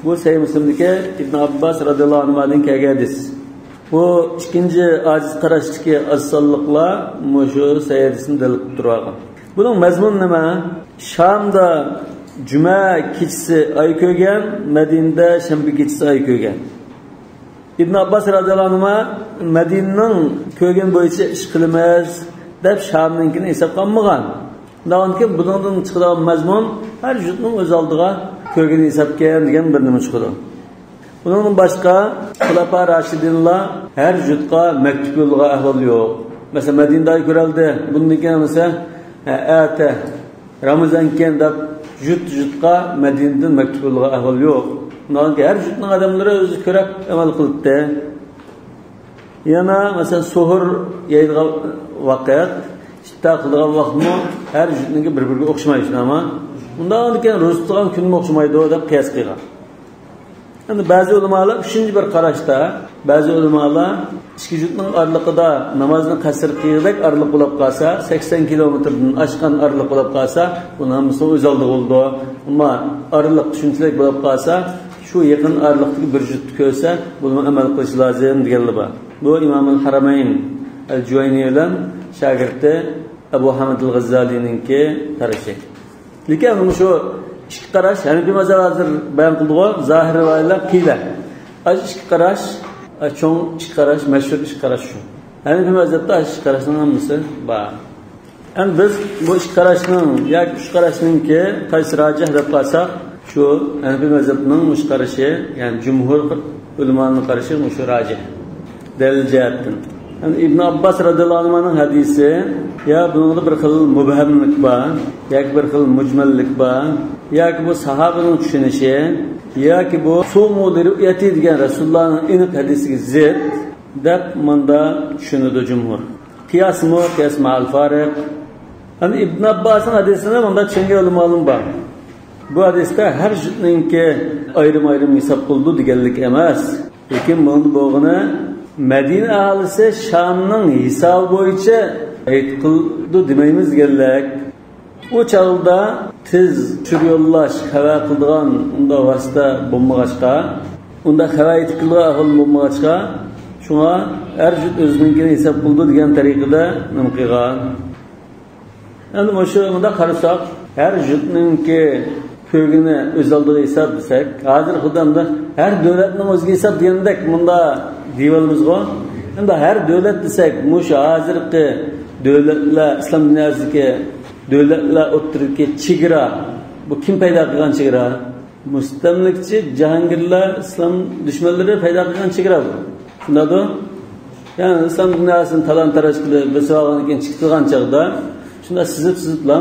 بۇ سەھىھ مۇسلىمدىكى ئىبن ئابباس رازىياللاھۇ ئەنھۇمادىن كەلگەن ھەدىس. بۇ ئىككىنچى ئاجىز قاراشتىكى ئاز سانلىقلار مۇشۇ سەھىھ ھەدىسنى دەلىل قىلىپ تۇرۇۋالغان. بۇنىڭ مەزمۇنى نېمە؟ شامدا جۈمە كېچىسى ئاي كۆرگەن، مەدىنىدە شەنبە كېچىسى ئاي كۆرگەن. ئىبن ئابباس رازىياللاھۇ ئەنھۇما مەدىنىنىڭ كۆرگەن بويىچە ئىش قىلىمىز دەپ شامنىڭكىنى ھېسابقا ئالمىغان. شۇنداقتىن كېيىن بۇنىڭدىن چىقىدىغان مەزمۇن ھەر جۇتنىڭ ئۆز ئالدىغا كۆرگىنى ھېسابكەن دېگەن بىر نېمە چىقىدۇ. ئۇنىڭدىن باشقا خۇلەپا راشىدىنلار ھەر جۇتقا مەكتۇپ يوللىغان ئەھۋال يوق. مەسىلەن، مەدىنىدە ئاي كۆرەلدى، بۇندىن كېيىن مەسىلەن، ئەتە رامىزانكەن دەپ جۇت-جۇتقا مەدىنىدىن مەكتۇپ يوللىغان ئەھۋال يوق. شۇنداقتىن كېيىن ھەر جۇتنىڭ ئادەملىرى ئۆزى كۆرەپ ئەمەل قىلىدۇ. يەنە مەسىلەن، سوھۇر يەيدىغان ۋاقىت، ئىپتار قىلىدىغان ۋاقىتمۇ ھەر جۇتنىڭكى بىر-بىرىگە ئوخشىمايدۇ، شۇنداقمۇ؟ ئۇنداقتىن كېيىن روزا تۇتىدىغان كۈنمۇ ئوخشىمايدۇ دەپ قىياس قىلغان. ئەمدى بەزى ئۆلىمالار ئۈچىنچى بىر قاراشتا، بەزى ئۆلىمالار ئىككى جۇتنىڭ ئارىلىقىدا نامازنى قەسىر قىلغۇدەك ئارىلىق بولۇپ قالسا، سەكسەن كىلومېتىردىن ئاشقان ئارىلىق بولۇپ قالسا، بۇنى ھەممىسىنىڭ ئۆز ئالدىغا بولىدۇ. ئەمما ئارىلىق شۇنچىلىك بولۇپ قالسا، شۇ يېقىن ئارىلىقتىكى بىر جۇتنى كۆرسە، بۇنىمۇ ئەمەل قىلىش لازىم دېگەنلەر بار. بۇ ئىمامۇل ھەرەمەين ئەل جۇۋەينى بىلەن شاگىرتى ئەبۇ ھامىدىل غەززالىنىڭكى قارىشى. لېكىن مۇشۇ ئىككى قاراش، ھەنەفىي مەزھەپ ھازىر بايان قىلدىغۇ، زاھىر رىۋايەتلەر قىيلە. ئاز ئىككى قاراش، ئە، چوڭ ئىككى قاراش، مەشھۇر ئىككى قاراش شۇ. ھەنەفىي مەزھەپتە ئىككى قاراشنىڭ ھەممىسى بار. ئەمدى بىز بۇ ئىككى قاراشنىڭ ياكى ئۈچ قاراشنىڭكى قايسى راجىھ دەپ قالساق، شۇ ھەنەفىي مەزھەپنىڭ مۇشۇ قارىشى، يەنى جۇمھۇر ئۆلىمانىڭ قارىشى مۇشۇ راجىھ. دەلىل جەھەتتىن. يەنى ئىبن ئابباس رەزىياللاھۇ ئەنھۇنىڭ ھەدىسى، يا بۇنىڭدا بىر خىل مۇبھەملىك بار، ياكى بىر خىل مۇجمەللىك بار، ياكى بۇ ساھابىنىڭ چۈشىنىشى، ياكى بۇ سۇمۇ لىرۇئيەتى دېگەن رەسۇلۇللانىڭ ئېنىق ھەدىسىگە زىت دەپ مۇندا چۈشىنىدۇ جۇمھۇر. قىياسمۇ، قىياس مەئەل فارىق. ئەمدى ئىبن ئابباسنىڭ ھەدىسىنى مۇندا چۈشەنگەن ئۆلىمالىرىمۇ بار. بۇ ھەدىستە ھەر جۈتنىڭكى ئايرىم-ئايرىم ھېساب قىلىدۇ دېگەنلىك ئەمەس. لېكىن بۇنىڭدا بولغىنى مەدىنە ئاھالىسى شامنىڭ ھېسابى بويىچە ھېيت قىلىدۇ دېمەيمىز دېگەنلىك. ئۇ چاغدا تېز ئۇچۇر يوللاش خەۋەر قىلىدىغان ئۇنداق ۋاسىتە بولمىغاچقا، ئۇنداق خەۋەر يېتىپ كېلىدىغان ئەھۋال بولمىغاچقا، شۇڭا ھەر جۈت ئۆزىنىڭكىنى ھېساب قىلىدۇ دېگەن تەرىقىدە نېمە قىلغان. ئەمدى مۇشۇ مۇنداق قارىساق، ھەر جۈتنىڭكى كۆرگىنى ئۆز ئالدىغا ھېساب دېسەك، ھازىر خۇددى ئەمدى ھەر دۆلەتنىڭ ئۆزىگە ھېساب دېگەندەك مۇنداق دېيىۋالىمىزغۇ. ئەمدى ھەر دۆلەت دېسەك، مۇشۇ ھازىرقى دۆلەتلەر، ئىسلام دۇنياسىدىكى دۆلەتلەر ئوتتۇرىدىكى چېگرا، بۇ كىم پەيدا قىلغان چېگرا؟ مۇستەملىكىچى جاھانگىرلار، ئىسلام دۈشمەنلىرى پەيدا قىلغان چېگرا بۇ. شۇنداقتۇ؟ يەنى ئىسلام دۇنياسىنى تالان-تاراج قىلىپ، بېسىۋالغاندىن كېيىن چىقىپ تۇرغان چاغدا، شۇنداق سىزىپ-سىزىپلا،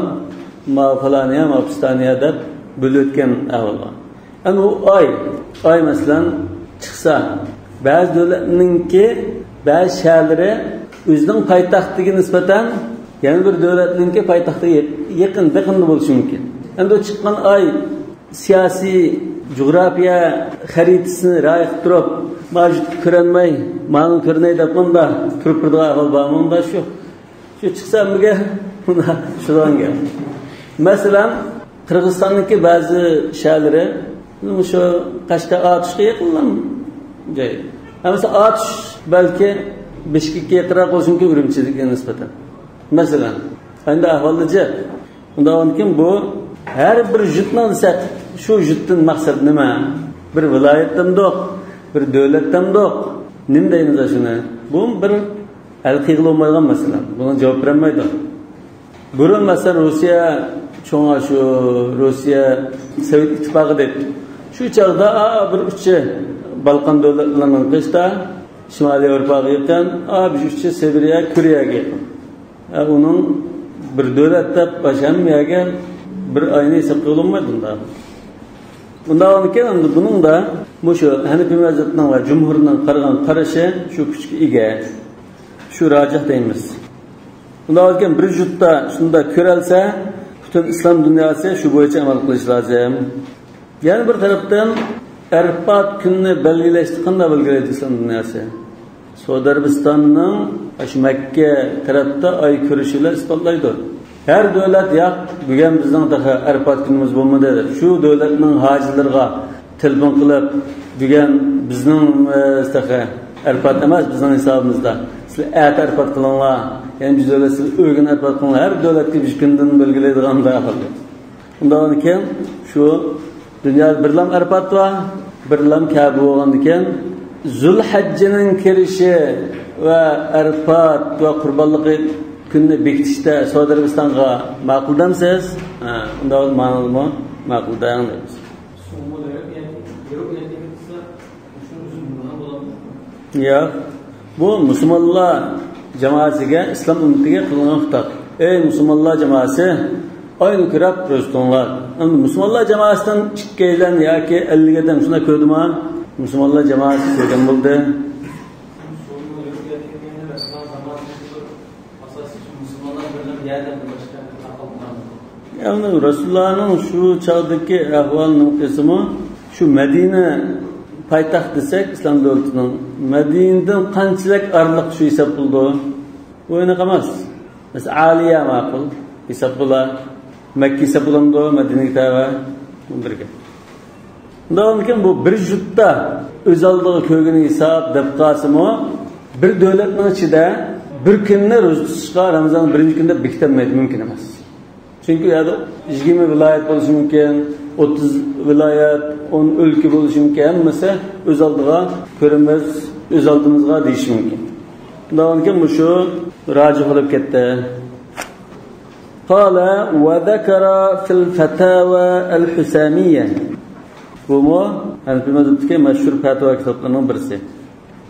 ماۋۇ پالانىيە، ماۋۇ پىستانىيە دەپ بۆلۈۋەتكەن ئەھۋال بار. ئەمما ئۇ ئاي، ئاي مەسىلەن، چىقسا، بەزى دۆلەتنىڭكى بەزى شەھەرلىرى ئۆزىنىڭ پايتەختىگە نىسبەتەن يەنە بىر دۆلەتنىڭكى پايتەختىگە يېقىن، يېقىندا بولۇشى مۇمكىن. ئەمدى ئۇ چىققان ئاي سىياسىي، جۇغراپىيە خەرىتىسىنى رىئايە قىلىپ تۇرۇپ، ماجۇتنى كۆرەلمەي، مانىڭ كۆرۈنەي دەپ مۇندا تۇرۇپ بېرىدىغان ئەھۋال بارمۇ؟ مۇندا شۇ. شۇ چىقسا ھەممىگە مۇندا چۈشىدىغان گەپ. مەسىلەن، قىرغىزىستاننىڭكى بەزى شەھەرلىرى، مۇشۇ قەشقەر ئاتۇشقا يېقىنلا جاي. ھە، مەسىلەن، ئاتۇش بەلكى بىشكېككە يېقىنراق بولسۇن ئۈرۈمچىگە نىسبەتەن. مەسىلەن، ئەمدى ئەھۋالدا جىق. ئۇنداق بولغاندىكىن بۇ ھەر بىر جۇتنىڭ دېسەك، شۇ جۇتتىن مەقسەت نېمە؟ بىر ۋىلايەت دەمدۇق، بىر دۆلەت دەمدۇق، نېمە دەيمىز شۇنى؟ بۇ بىر ھەل قىلغىلى بولمايدىغان مەسىلە. بۇنىڭغا جاۋاب بېرەلمەيدۇ. بۇرۇن، مەسىلەن، روسىيە چوڭ، شۇ روسىيە سوۋېت ئىتتىپاقى دەيدۇ. شۇ چاغدا، ئا، بىر ئۇچى بالقان دۆلەتلىرىنىڭ قېشىدا، شىمالىي ياۋروپاغا يېقىن، ئا، بىر ئۇچى سىبىرىيە، كورېيەگە يېقىن. ئە، ئۇنىڭ بىر دۆلەت دەپ باشقا ھەممە يەرگە بىر ئاينى ھېساب قىلىپ بولمايدۇ ئۇنداق. ئۇنداق بولغاندىكىن، ئەمدى بۇنىڭدا مۇشۇ ھەنىپىي مەزھەپنىڭ ۋە جۇمھۇرنىڭ قارىغان قارىشى شۇ كۈچكە ئىگە، شۇ راجىھ دەيمىز. ئۇنداق بولغاندىكىن، بىر جۇتتا شۇنداق كۆرەلسە، پۈتۈن ئىسلام دۇنياسى شۇ بويىچە ئەمەل قىلىشى لازىم. يەنە بىر تەرەپتىن، ئەرپات كۈنىنى بەلگىلەشنى قانداق بەلگىلەيدۇ ئىسلام دۇنياسى؟ سودا ئەرەبىستاننىڭ شۇ مەككە تەرەپتە ئاي كۆرۈشى بىلەن ئىسپاتلايدۇ. ھەر دۆلەت، ياق، بۈگۈن بىزنىڭ تېخى ئەرپات كۈنىمىز بولمىدى، دەپ شۇ دۆلەتنىڭ ھاجىلىرىغا تېلېفون قىلىپ، بۈگۈن بىزنىڭ، ئە، تېخى ئەرپات ئەمەس، بىزنىڭ ھېسابىمىزدا. سىلەر ئەتە ئەرپات قىلىڭلار، يەنى بىز دۆلەت، سىلەر ئۆگۈن ئەرپات قىلىڭلار. ھەر دۆلەتكە بىر كۈندىن بەلگىلەيدىغان ئەھۋال. ئۇنداقتىن كېيىن شۇ دۇنيادا بىرلام ئەرپات بار، بىرلام كەبە بولغاندىكىن، زۇلھەججىنىڭ كىرىشى ۋە ئەرپات ۋە قۇربانلىقى كۈنىنى بېكىتىشتە سودا ئەرەبىستانغا ماقۇل دەمسىز؟ ھە، ئۇنداق ماڭىمۇ ماقۇل دەڭ دەيمىز. ياق، بۇ مۇسۇلمانلار جامائەسىگە، ئىسلام ئۈممىتىگە قىلىنغان خىتاب. ئەي مۇسۇلمانلار جامائەسى، ئاينى كۆرۈپ روزا تۇتۇڭلار. ئەمدى مۇسۇلمانلار جامائەسىدىن ئىككىيلەن ياكى ئەللىك ئادەم شۇنداق كۆردىمۇ؟ مۇسۇلمانلار جامائەسى كۆرگەن بولدى. ئاساسىي مۇسۇلمانلار بىرلىكى يەردە بىرلەشكەن تاقالمىغان. يەنى رەسۇلۇللانىڭ شۇ چاغدىكى ئەھۋالىنىڭ قىسمى شۇ مەدىنە پايتەخت دېسەك، ئىسلام دۆلىتىنىڭ مەدىنىدىن قانچىلىك ئارىلىق شۇ ھېساب بولىدۇ؟ بۇ ئېنىق ئەمەس. مەسىلەن، ئالىيە ماقۇل ھېساب بولا، مەككە ھېساب بولامدۇ، مەدىنىگە تەۋە؟ بىر گەپ. ئۇنداقتىن كېيىن بۇ بىر جۇتتا ئۆز ئالدىغا كۆرگىنى ھېساب دەپ قالسىمۇ، بىر دۆلەتنىڭ ئىچىدە بىر كۈننى روزا تۇتۇشقا رامىزاننىڭ بىرىنچى كۈنىدە بېكىتەلمەيدۇ، مۇمكىن ئەمەس. چۈنكى ئۇ يەردە يىگىرمە ۋىلايەت بولۇشى مۇمكىن، ئوتتۇز ۋىلايەت، ئون ئۆلكە بولۇشى مۇمكىن، ھەممىسى ئۆز ئالدىغا كۆرىمىز، ئۆز ئالدىمىزغا دېيىشى مۇمكىن. ئۇنداقتىن كېيىن مۇشۇ راجىھ بولۇپ كەتتى. قال وذكر في الفتاوى الحسامية. بۇمۇ ھەنىپىي مەزھەپتىكى مەشھۇر پەتىۋا كىتابلىرىنىڭ بىرسى.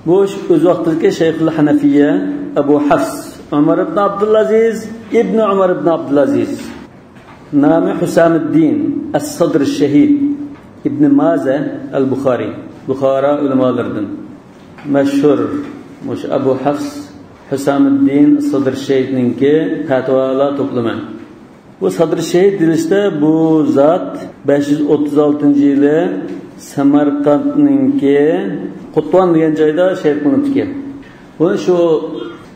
بۇ ئۆز ۋاقتىدىكى شەيخۇل ھەنەفىيە، ئەبۇ ھەفس ئۆمەر ئىبن ئابدۇلئەزىز ئىبن ئۆمەر ئىبن ئابدۇلئەزىز، نامى ھۈسامىددىن ئەس-سەدر شەھىد ئىبن مازە ئەل بۇخارى، بۇخارا ئۆلىمالىرىدىن مەشھۇر مۇشۇ ئەبۇ ھەفس ھۈسامىددىن ئەس-سەدر شەھىدنىڭكى پەتىۋالار توپلىمى. بۇ سەدر شەھىد دېيىلىشتە، بۇ زات بەش يۈز ئوتتۇز ئالتىنچى يىلى سەمەرقەنتنىڭكى قۇتۋان دېگەن جايدا شەھىد قىلىنىپتىكەن. بۇنى شۇ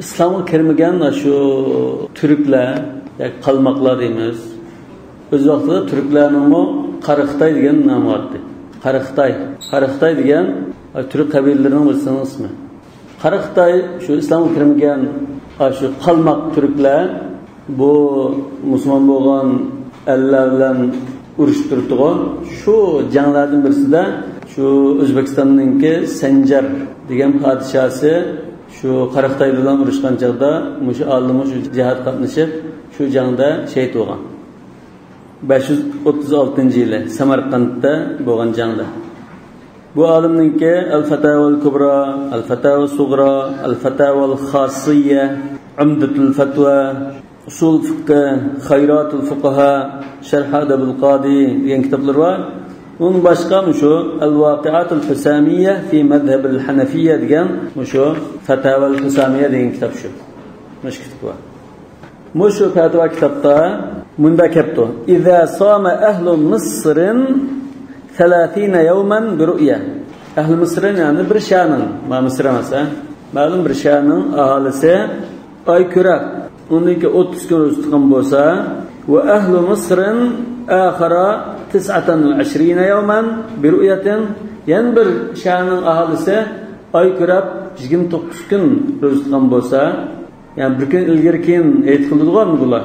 ئىسلامغا كىرمىگەن شۇ تۈركلەر ياكى قالماقلار دەيمىز. ئۆز ۋاقتىدا تۈركلەرنىڭمۇ قاراخىتاي دېگەن نامى بار ئىدى. قاراخىتاي. قاراخىتاي دېگەن تۈرك قەبىلىلىرىنىڭ بىرسىنىڭ ئىسمى. قاراخىتاي شۇ ئىسلامغا كىرمىگەن، ئا، شۇ قالماق تۈركلەر بۇ مۇسۇلمان بولغان ئەللەر بىلەن ئۇرۇشۇپ تۇرۇپتىغۇ. شۇ جەڭلەردىن بىرسىدە شۇ ئۆزبېكىستاننىڭكى سەنجەر دېگەن پادىشاسى شۇ قاراخىتايلار بىلەن ئۇرۇشقان چاغدا مۇشۇ ئالىممۇ شۇ جىھادقا قاتنىشىپ، شۇ جەڭدە شېھىت بولغان. بەش يۈز ئوتتۇز ئالتىنچى يىلى سەمەرقەنتتە بولغان جەڭدە. بۇ ئالىمنىڭكى ئەل-فەتاۋەل كۇبرا، ئەل-فەتاۋەس سۇغرا، ئەل-فەتاۋەل خاسىيە، ئۇمدەتۇل فەتۋا، ئۇسۇل فىقھى، خەيراتۇل فۇقاھا، شەرھ ئەدەبۇل قادى دېگەن كىتابلىرى بار. ئۇنىڭدىن باشقا مۇشۇ ئەل-ۋاقىئاتۇل ھۇسامىيە فى مەزھەبىل ھەنەفىيە دېگەن مۇشۇ فەتاۋەل ھۇسامىيە دېگەن كىتاب شۇ. مۇشۇ كىتاب بار. مۇشۇ پەتىۋا كىتابتا مۇنداق كەپتۇ: «إذا صام أهل مصر ثلاثين يوما برؤية». ئەھلى مىسرىن، يەنى بىر شەھەرنىڭ، ما مىسىر ئەمەس، ھە؟ مەلۇم بىر شەھەرنىڭ ئاھالىسى ئاي كۆرەپ، ئۇنىڭكى ئوتتۇز كۈن روزا تۇتقان بولسا، «وأهل مصر آخر تسعة وعشرين يوما برؤية». يەنە بىر شەھەرنىڭ ئاھالىسى ئاي كۆرەپ يىگىرمە توققۇز كۈن روزا تۇتقان بولسا، يەنى بىر كۈن ئىلگىرى كېيىن ھېيت قىلىدىغۇ بۇلار.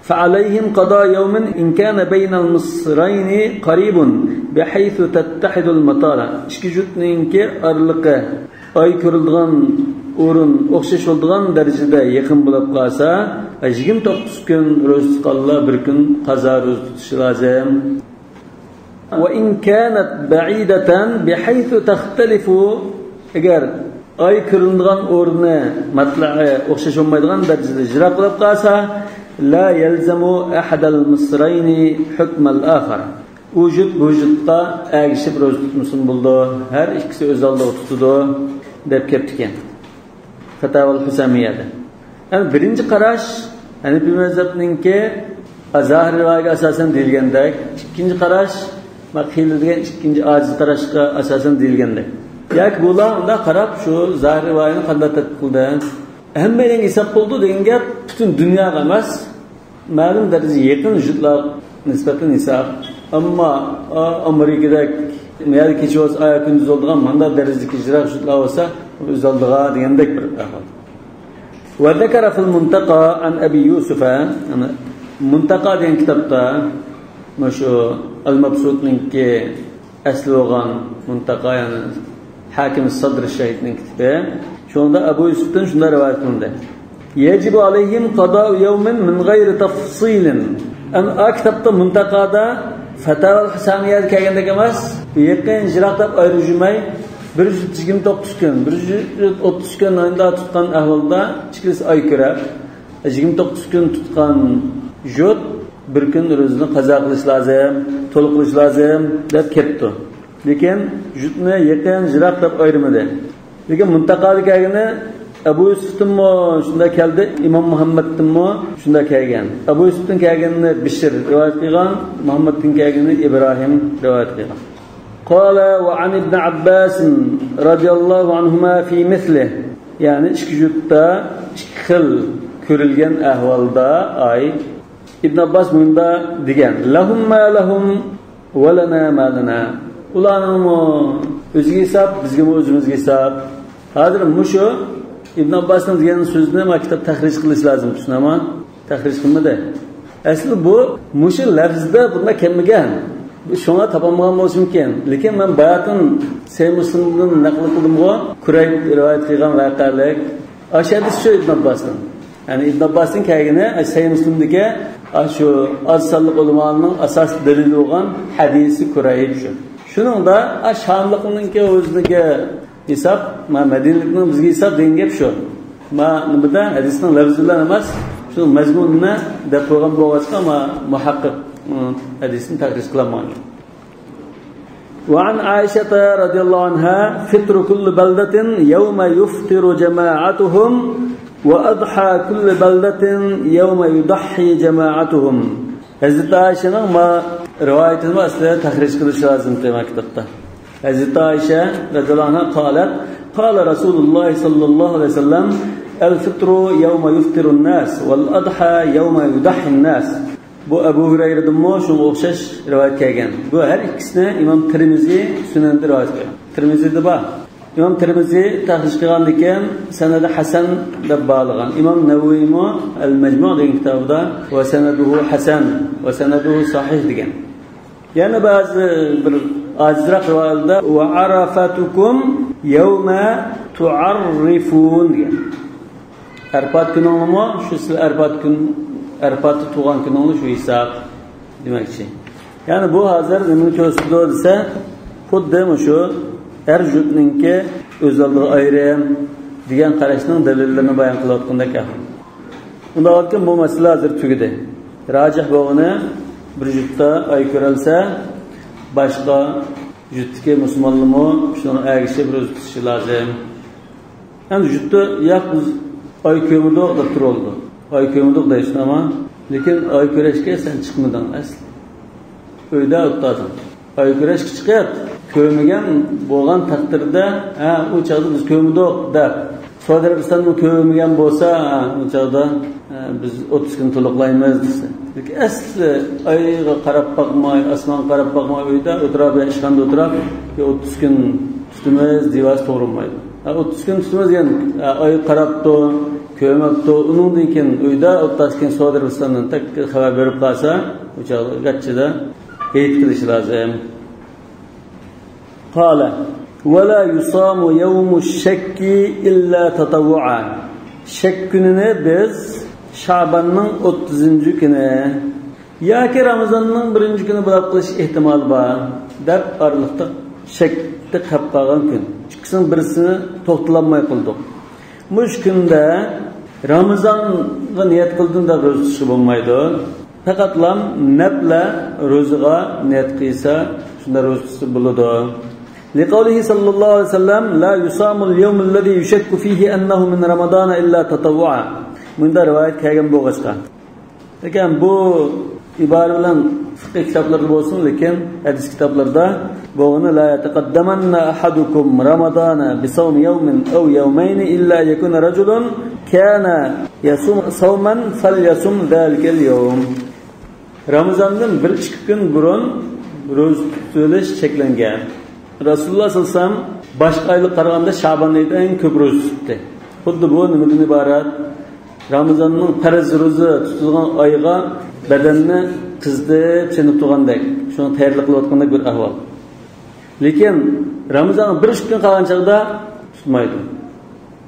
«فعليهم قضاء يوم إن كان بين المصرين قريب بحيث تتحد المطالع». ئىككى جۇتنىڭكى ئارىلىقى ئاي كۆرۈلىدىغان ئورۇن ئوخشاش بولىدىغان دەرىجىدە يېقىن بولۇپ قالسا، يىگىرمە توققۇز كۈن روزا تۇتقانلار بىر كۈن قازا روزا تۇتۇشى لازىم. «وإن كانت بعيدة بحيث تختلف». ئەگەر ئاي كۆرۈنىدىغان ئورنى، مەتلەئى ئوخشاش بولمايدىغان دەرىجىدە يىراق بولۇپ قالسا، «لا يلزم أحد المصرين حكم الآخر». ئۇ جۇت بۇ جۇتقا ئەگىشىپ روزا تۇتمىسۇن بولىدۇ. ھەر ئىككىسى ئۆز ئالدىغا تۇتىدۇ، دەپ كەپتىكەن. فەتاۋەل ھۇسامىيەدە. يەنى بىرىنچى قاراش ھەنىپىي مەزھەپنىڭكى زاھىر رىۋايىگە ئاساسەن دېيىلگەندەك، ئىككىنچى قاراش، ما قىيلى دېگەن ئىككىنچى ئاجىز قاراشقا ئاساسەن دېيىلگەندەك. ياكى بۇلار ئۇنداق قاراپ، شۇ زاھىر رىۋايىنى قانداق تەتبىق قىلدى؟ ھەممەيلەنگە ھېساب قىلىدۇ دېگەن گەپ پۈتۈن دۇنياغا ئەمەس، مەلۇم دەرىجىگە يېقىن جۇتلار نىسبەتەن ھېساب. ئەمما، ئا، ئامېرىكىدەك، يەنى كېچە بولسا ئايا كۈندۈز بولىدىغان مانداق دەرىجىدىكى يىراق جۇتلار بولسا، ئۆز ئالدىغا دېگەندەك بىر ئەھۋال. «وذكر في المنتقى عن أبي يوسف»، يەنى مۇنتەقا دېگەن كىتابتا مۇشۇ ئەل-مەبسۇتنىڭكى ئەسلى بولغان مۇنتەقا، يەنى ھاكىم سەدر شەھىدنىڭ كىتابى. شۇنىڭدا ئەبۇ يۈسۈفتىن شۇنداق رىۋايەت قىلىندى: «يجب عليهم قضاء يوم من غير تفصيل». ئەمما ئا كىتابتا، مۇنتەقادا، فەتاۋەل ھۇسامىيەدە كەلگەندەك ئەمەس، يېقىن يىراق دەپ ئايرىۋەتمەي، بىر يۈز يىگىرمە توققۇز كۈن، بىر يۈز ئوتتۇز كۈن ئاينىدا تۇتقان ئەھۋالدا، ئىككىلىسى ئاي كۆرەپ، يىگىرمە توققۇز كۈن تۇتقان جۇت بىر كۈن روزىنى قازا قىلىش لازىم، تولا قىلىش لازىم، دەپ كەپتۇ. لېكىن جۇتنى يېقىن، يىراق دەپ ئايرىمىدى. لېكىن مۇنتەقادا كەلگىنى ئەبۇ يۈسۈفتىنمۇ شۇنداق كەلدى، ئىمام مۇھەممەدتىنمۇ شۇنداق كەلگەن. ئەبۇ يۈسۈفتىن كەلگىنىنى بىشىر رىۋايەت قىلغان، مۇھەممەدتىن كەلگىنىنى ئىبراھىم رىۋايەت قىلغان. قال وعن ابن عباس رضي الله عنهما في مثله. يەنى ئىككى جۇتتا ئىككى خىل كۆرۈلگەن ئەھۋالدا ئاي. ئىبن ئابباس مۇنداق دېگەن: «لهم ما لهم ولنا ما لنا». ئۇلارنىڭمۇ ئۆزىگە ھېساب، بىزگىمۇ ئۆزىمىزگە ھېساب. ھازىر مۇشۇ ئىبن ئابباسنىڭ دېگەن سۆزىنى ما كىتاب تەخرىج قىلىش لازىم، چۈشىنەما؟ تەخرىج قىلمىدى. ئەسلى بۇ مۇشۇ لەفزدە بۇنداق كەلمىگەن. شۇڭا تاپالمىغان بولۇشى مۇمكىن. لېكىن مەن باياتىن سەھىھ مۇسلىمدىن نەقىل قىلدىمغۇ، كۇرەيب رىۋايەت قىلغان ۋەقەلىك. ئاشۇ ھەدىس شۇ ئىبن ئابباسنىڭ. يەنى ئىبن ئابباستىن كەلگىنى، ئاي، سەھىھ مۇسلىمدىكى، ئاشۇ ئاز سانلىق ئۆلىمانىڭ ئاساسىي دەلىلى بولغان ھەدىسى كۇرەيب شۇ. شۇنىڭدا، ئا، شاملىقنىڭكى ئۆزىنىڭكى ھېساب، ما، مەدىنىلىكنىڭ بىزگە ھېساب دېگەن گەپ شۇ. ما نېمىدە ھەدىسنىڭ لەۋزى بىلەن ئەمەس، شۇ مەزمۇنىنى دەپ قويغان بولغاچقا، ما مۇھەققىق، ئۇ، ھەدىسنى تەخرىج قىلالمىغان. وعن عائشة رضي الله عنها: فطر كل بلدة يوم يفطر جماعتهم، وأضحى كل بلدة يوم يضحي جماعتهم. ھەزرىتى ئائىشەنىڭ ما رىۋايىتىنى ئەسلىدە تەخرىج قىلىش لازىم دېمەك كىتابتا. ھەزرىتى ئائىشە رەزىياللاھۇ ئەنھا قالەت: قال رسول الله صلى الله عليه وسلم: الفطر يوم يفطر الناس، والأضحى يوم يضحي الناس. بۇ ئەبۇ ھۇرەيرىدىنمۇ شۇنىڭغا ئوخشاش رىۋايەت كەلگەن. بۇ ھەر ئىككىسىنى ئىمام تىرمىزى سۈنەندە رىۋايەت قىلغان. تىرمىزىدە بار. ئىمام تىرمىزى تەخرىج قىلغاندىكىن سەنەدى ھەسەن دەپ باھالىغان. ئىمام نەۋەۋىمۇ ئەل مەجمۇ دېگەن كىتابىدا: وسنده حسن، وسنده صحيح دېگەن. يەنە بەزى بىر ئاجىزراق رىۋايەتلەردە: وعرفتكم يوم تعرفون دېگەن. ئەرپات كۈنۈڭلىمۇ شۇ سىلى ئەرپات كۈن، ئەرپاتتا تۇغان كۈنۈڭلى شۇ ھېساب دېمەكچى. يەنى بۇ ھازىر نېمىنى كۆرسىتىدۇ دېسە، خۇددى مۇشۇ ئەر جۈپنىڭكى ئۆز ئالدىغا ئايرىم دېگەن قاراشنىڭ دەلىللىرىنى بايان قىلىۋاتقاندەك ئەھۋال. ئۇنداق بولغاندىكىن بۇ مەسىلە ھازىر تۈگىدى. راجىھ بولغىنى، بىر جۈپتە ئاي كۆرەلسە، باشقا جۈپتىكى مۇسۇلمانلارمۇ شۇنىڭغا ئەگىشىپ روزا تۇتۇشى لازىم. ئەمدى جۈپتە، ياق، بىز ئاي كۆرمىدۇق دەپ تۇرۇۋالىدۇ. ئاي كۆرمىدۇق دەيسەن ئەمما، لېكىن ئاي كۆرۈشكە سەن چىقمىدىڭ ئەسلى. ئۆيدە ئولتۇردۇڭ. ئاي كۆرۈشكە چىقىپ، كۆرمىگەن بولغان تەقدىردە، ھە، ئۇ چاغدا بىز كۆرمىدۇق دەپ، سەئۇدى ئەرەبىستانمۇ كۆرمىگەن بولسا، ھە، ئۇ چاغدا، ھە، بىز ئوتتۇز كۈن تولۇقلايمىز دېسە. لېكىن ئەسلى ئايغا قاراپ باقماي، ئاسمانغا قاراپ باقماي، ئۆيدە ئولتۇرۇپ يا ئىشخانىدا ئولتۇرۇپ، يا ئوتتۇز كۈن تۇتىمىز دېۋاس توغرىلمايدۇ. ھە، ئوتتۇز كۈن تۇتىمىز دېگەن، ھە، ئايغا قاراپتۇ، كۆرمەپتۇ، ئۇنىڭدىن كېيىن ئۆيدە ئولتۇرسا كېيىن سەئۇدى ئەرەبىستاندىن تەك خەۋەر بېرىپ قالسا، ئۇ چاغدا گاچچىدا ھېيت قىلىشى لازىم. قال: ولا يصام يوم الشك إلا تطوعا. شەك كۈنىنى بىز شاباننىڭ ئوتتۇزىنچى كۈنى ياكى رامىزاننىڭ بىرىنچى كۈنى بولاپ قېلىش ئېھتىمالى بار دەپ ئارىلىقتا شەكتە قېلىپ قالغان كۈن. ئىككىسىنىڭ بىرسىنى توختىتالماي قىلدۇق. مۇشۇ كۈندە رامىزانغا نىيەت قىلدىم دەپ روزا تۇتۇشقا بولمايدۇ. پەقەتلا نەپلە روزىغا نىيەت قىلسا، شۇنداق روزا تۇتسا بولىدۇ. لقوله صلى الله عليه وسلم: لا يصام اليوم الذي يشك فيه أنه من رمضان إلا تطوعا. مۇنداق رىۋايەت كەلگەن بولغاچقا. لېكىن بۇ ئىبارە بىلەن فىقھىي كىتابلاردا بولسۇن، لېكىن ھەدىس كىتابلىرىدا بولغىنى: لا يتقدمن أحدكم رمضان بصوم يوم أو يومين إلا أن يكون رجل كان يصوم صوما فليصم ذلك اليوم. رامىزاندىن بىر ئىككى كۈن بۇرۇن روزا تۇتۇۋېلىش چەكلەنگەن. رەسۇلۇللاھ سەللەللاھۇ ئەلەيھى ۋەسەللەم باشقا ئايلىق قارىغاندا شابان ئېيىدا ئەڭ كۆپ روزا تۇتتى. خۇددى بۇ نېمىدىن ئىبارەت؟ رامىزاننىڭ پەرز روزا تۇتۇلغان ئايىغا بەدەننى قىزىتىپ چېنىقتۇرغاندەك، شۇنىڭ تەييارلىق قىلىۋاتقاندەك بىر ئەھۋال. لېكىن رامىزاننىڭ بىر ئىككى كۈن قالغان چاغدا تۇتمايدۇ.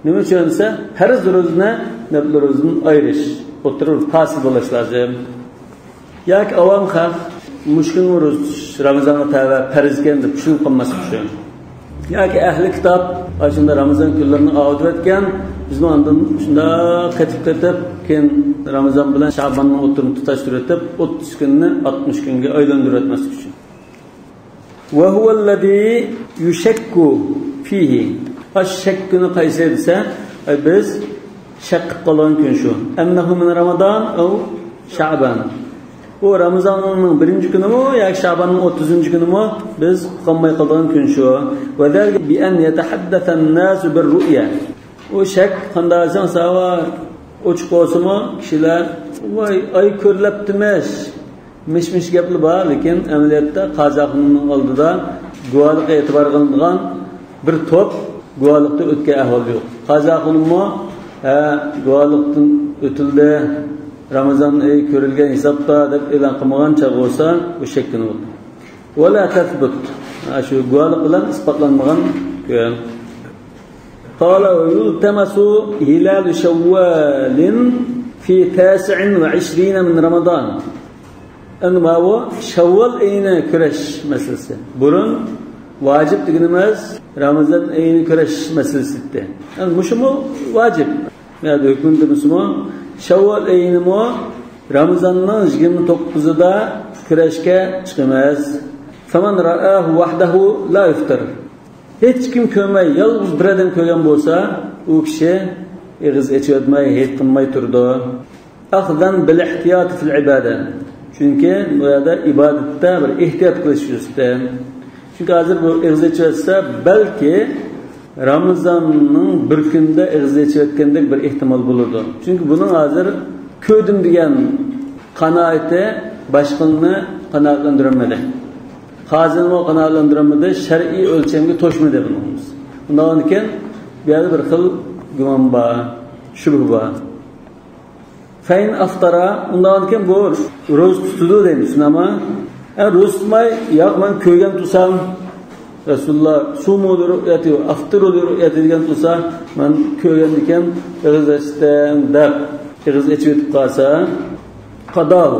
نېمە ئۈچۈن دېسە، پەرز روزىنى نەپلى روزىدىن ئايرىش، ئوتتۇرا پاسىل بولۇش لازىم. ياكى ئاۋام خەق مۇشۇ كۈنمۇ روزا تۇتۇش رامىزانغا تەۋە پەرزكەن دەپ چۈشىنىپ قالماسلىقى ئۈچۈن. ياكى ئەھلى كىتاب ئاشۇنداق رامىزان كۈنلىرىنى ئاۋۇتۇۋەتكەن، بىزمۇ ئاندىن شۇنداق قېتىپ-قېتىپ، كېيىن رامىزان بىلەن شاباننىڭ ئوتتۇرىنى تۇتاشتۇرۇۋېتىپ، ئوتتۇز كۈننى ئاتمىش كۈنگە ئايلاندۇرۇۋەتمەسلىك ئۈچۈن. وهو الذي يشك فيه. ئاشۇ شەك كۈنى قايسى دېسە، ئەي، بىز شەك قىلىپ قالغان كۈن شۇ. أنه من رمضان أو شعبان. ئۇ رامىزاننىڭ بىرىنچى كۈنىمۇ ياكى شاباننىڭ ئوتتۇزىنچى كۈنىمۇ بىز ئۇقالماي قالىدىغان كۈن شۇ. وذلك بأن يتحدث الناس بالرؤيا. ئۇ شەك قانداق دېسەڭ، ساۋا ئوچۇق بولسىمۇ، كىشىلەر، ۋاي، ئاي كۆرۈلۈپتىمىش، مىش-مىش گەپلەر بار، لېكىن ئەمەلىيەتتە قازى ئاخۇنۇمنىڭ ئالدىدا گۇۋاھلىققا ئېتىبار قىلىنىدىغان بىر توپ گۇۋاھلىقتا ئۆتكەن ئەھۋال يوق. قازى ئاخۇنۇممۇ، ھە، گۇۋاھلىقتىن ئۆتۈلدى، رامىزان ئېيى كۆرۈلگەن ھېسابتا دەپ ئېلان قىلمىغان چاغ بولسا، بۇ شەك كۈنى بولىدۇ. ولا تثبت. شۇ گۇۋاھلىق بىلەن ئىسپاتلانمىغان كۈن. قال: ويلتمس هلال شوال في تاسع وعشرين من رمضان. ئەمدى ماۋۇ شاۋۋال ئېيىنى كۆرۈش مەسىلىسى. بۇرۇن ۋاجىپ دېگىنىمىز رامىزان ئېيىنى كۆرۈش مەسىلىسى ئىدى. ئەمدى مۇشۇمۇ ۋاجىپ. يا ھۆكمىنى دېمىسىمۇ، شەۋۋال ئېيىنىمۇ رامىزاننىڭ يىگىرمە توققۇزىدا كۈرەشكە چىقىمىز. فمن رآه وحده لا يفطر. ھېچكىم كۆرمەي، يالغۇز بىر ئادەم كۆرگەن بولسا، ئۇ كىشى ئېغىز ئېچىۋەتمەي، ھېيت قىلماي تۇرىدۇ. أخذا بالاحتياط في العبادة. چۈنكى بۇ يەردە ئىبادەتتە بىر ئېھتىيات قىلىش يۈزىسىدىن. چۈنكى ھازىر بۇ ئېغىز ئېچىۋەتسە، بەلكى رامىزاننىڭ بىر كۈنىدە ئېغىز ئېچىۋەتكەندەك بىر ئېھتىمال بولىدۇ. چۈنكى بۇنىڭ ھازىر كۆردۈم دېگەن قانائىتى باشقىلارنى قانائەتلەندۈرەلمىدى. قازىنىمۇ قانائەتلەندۈرەلمىدى، شەرئىي ئۆلچەمگە توشمىدى بۇنىڭ. ئۇنداقكەن بۇ يەردە بىر خىل گۇمان بار، شۈبھە بار. فإن أفطر، ئۇنداقكەن بۇ روزا تۇتىدۇ دەيمىز، شۇنداقمۇ؟ ھە، روزا تۇتماي، ياق، مەن كۆرگەن تۇرسام، رەسۇلۇللا سۇمۇ لىرۇئيەتى ۋە ئەفطىرۇ لىرۇئيەتى دېگەن تۇرسا، مەن كۆرگەندىكىن ئېغىز ئاچتىم دەپ ئېغىز ئېچىۋېتىپ قالسا، قضاه،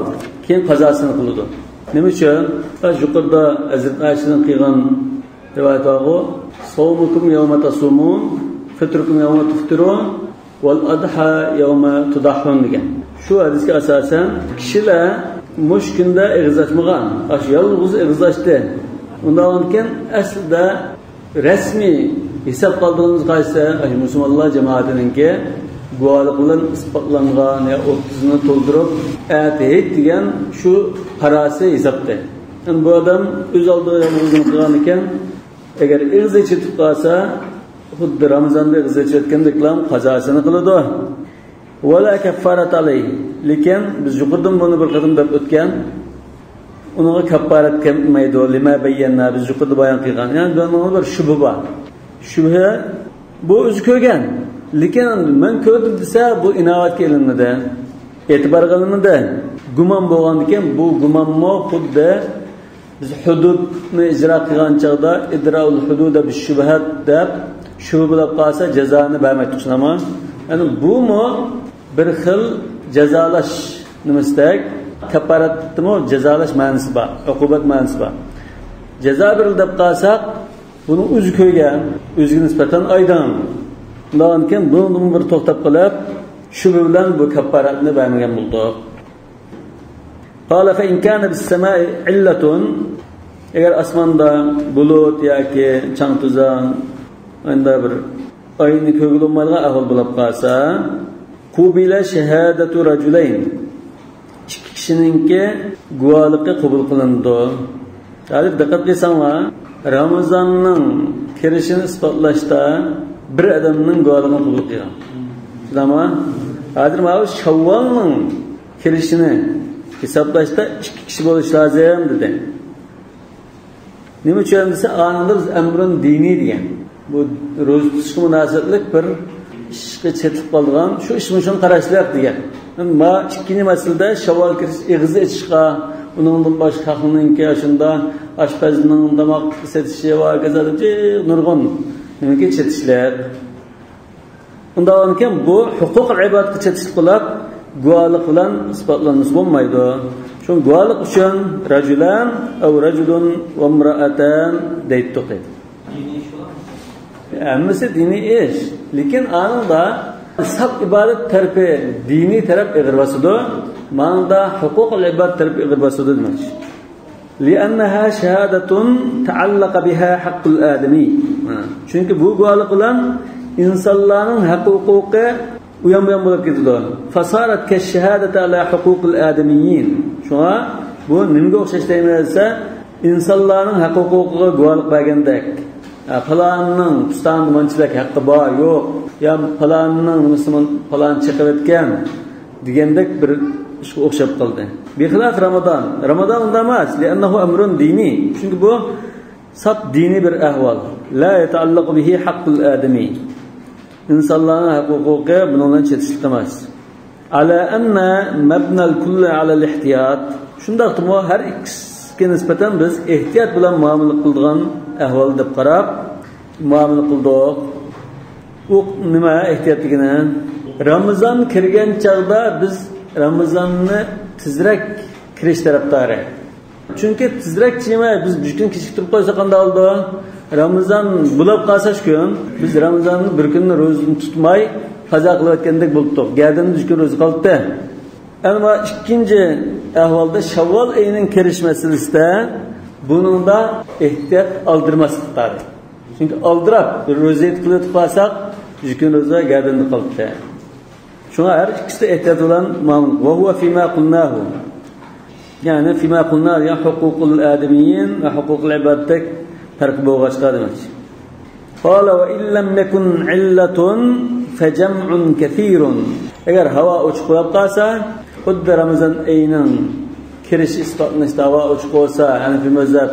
كېيىن قازاسىنى قىلىدۇ. نېمە ئۈچۈن؟ ھە، يۇقىرىدا ھەزرىتى ئائىشىدىن قىلغان رىۋايەت بارغۇ، صومكم يوم تصومون، فطركم يوم تفطرون، والأضحى يوم تضحون دېگەن. شۇ ھەدىسكە ئاساسەن، كىشىلەر مۇشۇ كۈندە ئېغىز ئاچمىغان، ئاشۇ يالغۇز ئېغىز ئاچتى. ئۇنداقكەن ئەسلىدە رەسمىي ھېسابقا ئالىدىغىنىمىز قايسى؟ ئاشۇ مۇسۇلمانلار جامائىتىنىڭكى گۇۋاھلىق بىلەن ئىسپاتلانغان يا ئوتتۇزنى تولدۇرۇپ، ئەتە ھېيت دېگەن شۇ پاراسى ھېسابتا. يەنى بۇ ئادەم ئۆز ئالدىغا يالغۇزلۇق قىلغان ئىكەن، ئەگەر ئېغىز ئېچىۋېتىپ قالسا، خۇددى رامىزاندا ئېغىز ئېچىۋەتكەندەكلا قازاسىنى قىلىدۇ. ولا كفارة عليه. لېكىن بىز يۇقىرىدىن بۇنى بىر قېتىم دەپ ئۆتكەن. ئۇنىڭغا كاپپارەت كەلمەيدۇ. لما بينا، بىز يۇقىرىدا بايان قىلغان. يەنى بۇنىڭدا بىر شۈبھە بار. شۈبھە، بۇ ئۆزى كۆرگەن. لېكىن مەن كۆردۈم دېسە، بۇ ئىناۋەتكە ئېلىنمىدى. ئېتىبارغا ئېلىنمىدى. گۇمان بولغاندىكىن، بۇ گۇمانمۇ خۇددى بىز ھۇدۇدنى ئىجرا قىلغان چاغدا، إدراء الحدود بالشبهات دەپ، شۈبھە بولۇپ قالسا جازانى بەرمەيتتۇق، شۇنداقمۇ؟ يەنى بۇمۇ بىر خىل جازالاش نېمىسىدەك، كاپپارەتتىمۇ جازالاش مەنىسى بار، ئوقۇبەت مەنىسى بار. جازا بېرىلدى دەپ قالساق، بۇنى ئۆزى كۆرگەن، ئۆزىگە نىسبەتەن ئايدىڭ. ئۇنداقكەن بۇنىڭدىن بىر توختاپ قېلىپ، شۈبھە بىلەن بۇ كاپپارەتنى بەرمىگەن بولدۇق. قال فإن كان بالسماء علة، ئەگەر ئاسماندا بۇلۇت ياكى چاڭ-توزان، ئەندە بىر ئاينى كۆرگىلى بولمايدىغان ئەھۋال بولۇپ قالسا، قوبل شهادة رجلين، ئىككى كىشىنىڭكى گۇۋاھلىقى قوبۇل قىلىنىدۇ. ھازىر دىققەت قىلساڭلار، رامىزاننىڭ كىرىشىنى ئىسپاتلاشتا بىر ئادەمنىڭ گۇۋاھلىقىنى قوبۇل قىلغان. شۇنداقمۇ؟ ھازىر ماۋۇ شاۋۋالنىڭ كىرىشىنى ھېسابلاشتا ئىككى كىشى بولۇش لازىم دېدى. نېمە ئۈچۈن دېسە، ئانىڭدا بىز ئەمرۇن دىنىي دېگەن. بۇ روزا تۇتۇشقا مۇناسىۋەتلىك بىر ئىشقا چېتىلىپ قالىدىغان، شۇ ئىش مۇشۇنى قاراشلىق دېگەن. ما ئىككىنچى مەسىلىدە شاۋۋال كىرىش ئېغىز ئېچىشقا، ئۇنىڭدىن باشقا خەقنىڭكى ئاشۇندا ئاشپەزنىڭ تاماق سېتىشى ۋە ھاكازا جىق نۇرغۇن نېمىكى چېتىشلىق. ئۇنداقكەن بۇ ھوقۇق ئىبادەتكە چېتىشلىق بولۇپ، گۇۋاھلىق بىلەن ئىسپاتلانمىسا بولمايدۇ. شۇڭا گۇۋاھلىق ئۈچۈن رەجۇلان ئەۋ رەجۇلۇن ۋەمرەئەتان دەيتتۇق. ھەممىسى دىنىي ئىش. لېكىن ئانىڭدا ساپ ئىبادەت تەرىپى، دىنىي تەرەپ ئېغىر باسىدۇ. مانىڭدا ھوقۇق ئىبادەت تەرىپى ئېغىر باسىدۇ دېمەكچى. لأنها شهادة تعلق بها حق الآدمي. چۈنكى بۇ گۇۋاھلىق بىلەن ئىنسانلارنىڭ ھەق ھوقۇقى ئۇيان-بۇيان بولۇپ كېتىدۇ. فصارت كالشهادة على حقوق الآدميين. شۇڭا بۇ نېمىگە ئوخشاش دەيمەن دېسە، ئىنسانلارنىڭ ھەق ھوقۇقىغا گۇۋاھلىق بەرگەندەك. ھە، پالاننىڭ پۇستانىدا مانچىلىك ھەققى بار، يوق، يا پالاننىڭ نېمىسىنى پالان چېقىۋەتكەن دېگەندەك بىر ئىشقا ئوخشاپ قالدى. بخلاف رمضان. رمضان ئۇنداق ئەمەس. لأنه أمر ديني. چۈنكى بۇ ساپ دىنىي بىر ئەھۋال. لا يتعلق به حق الآدمي. ئىنسانلارنىڭ ھەق ھوقۇقى بۇنىڭ بىلەن چېتىشلىق ئەمەس. على أن مبنى الكل على الاحتياط. شۇنداقتىمۇ ھەر ئىككىسىگە نىسبەتەن بىز ئېھتىيات بىلەن مۇئامىلە قىلىدىغان ئەھۋال دەپ قاراپ مۇئامىلە قىلدۇق. ئۇ نېمە ئېھتىيات دېگىنى؟ رامىزان كىرگەن چاغدا بىز رامىزاننى تېزرەك كىرىش تەرەپدارى. چۈنكى تېزرەك چىمەي، بىز بىر كۈن كېچىكتۈرۈپ قويسا قانداق بولىدۇ؟ رامىزان بولاپ قالسا شۇ كۈن، بىز رامىزاننىڭ بىر كۈنىنى روزىنى تۇتماي، قازا قىلىۋەتكەندەك بولۇپتۇ. گەدىنىدە ئۈچ كۈن روزا قالدى. ئەمما ئىككىنچى ئەھۋالدا شەۋۋال ئېيىنىڭ كىرىش مەسىلىسىدە بۇنىڭدا ئېھتىيات ئالدىرىماسلىق تارى. چۈنكى ئالدىراپ بىر روزا ئېيت قىلىۋېتىپ قالساق، ئۈچ كۈن روزا گەدىنىدە قالدى. شۇڭا ھەر ئىككىسىدە ئېھتىيات بىلەن ماڭ. وهو فيما قلناه. يەنى فيما قلنا دېگەن ھوقۇقۇل ئادىمىيين ۋە ھوقۇقۇل ئىبادتەك پەرقى بولغاچقا دېمەكچى. قال وإن لم يكن علة فجمع كثير. ئەگەر ھاۋا ئوچۇق بولۇپ قالسا، خۇددى رامىزان ئېيىنىڭ كىرىشى ئىسپاتلىنىشتا ھاۋا ئوچۇق بولسا، ھەنەفىي مەزھەپ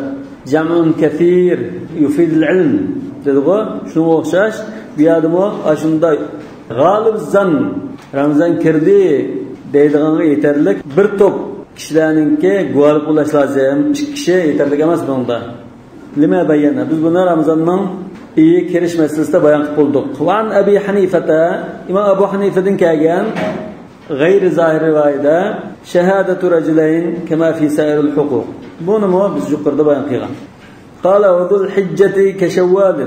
جەمئۇن كەسىر يۇفىدۇل ئىلم دېدىغۇ، شۇنىڭغا ئوخشاش بۇ يەردىمۇ ئاشۇنداق غالىب زان رامىزان كىردى دەيدىغانغا يېتەرلىك بىر توپ كىشىلەرنىڭكى گۇۋاھلىق بولۇش لازىم. ئىككى كىشى يېتەرلىك ئەمەس بۇنىڭدا. لما بينا، بىز بۇنى رامىزاننىڭ ئېيى كىرىش مەسىلىسىدە بايان قىلىپ بولدۇق. وعن أبي حنيفة، ئىمام ئەبۇ ھەنىفىدىن كەلگەن غەيرى زاھىر رىۋايەتتە شاھادەتۇ رەجۇلەين كەما فى سائىرىل ھۇقۇق. بۇنىمۇ بىز يۇقىرىدا بايان قىلغان. قال وذو الحجة كشوال.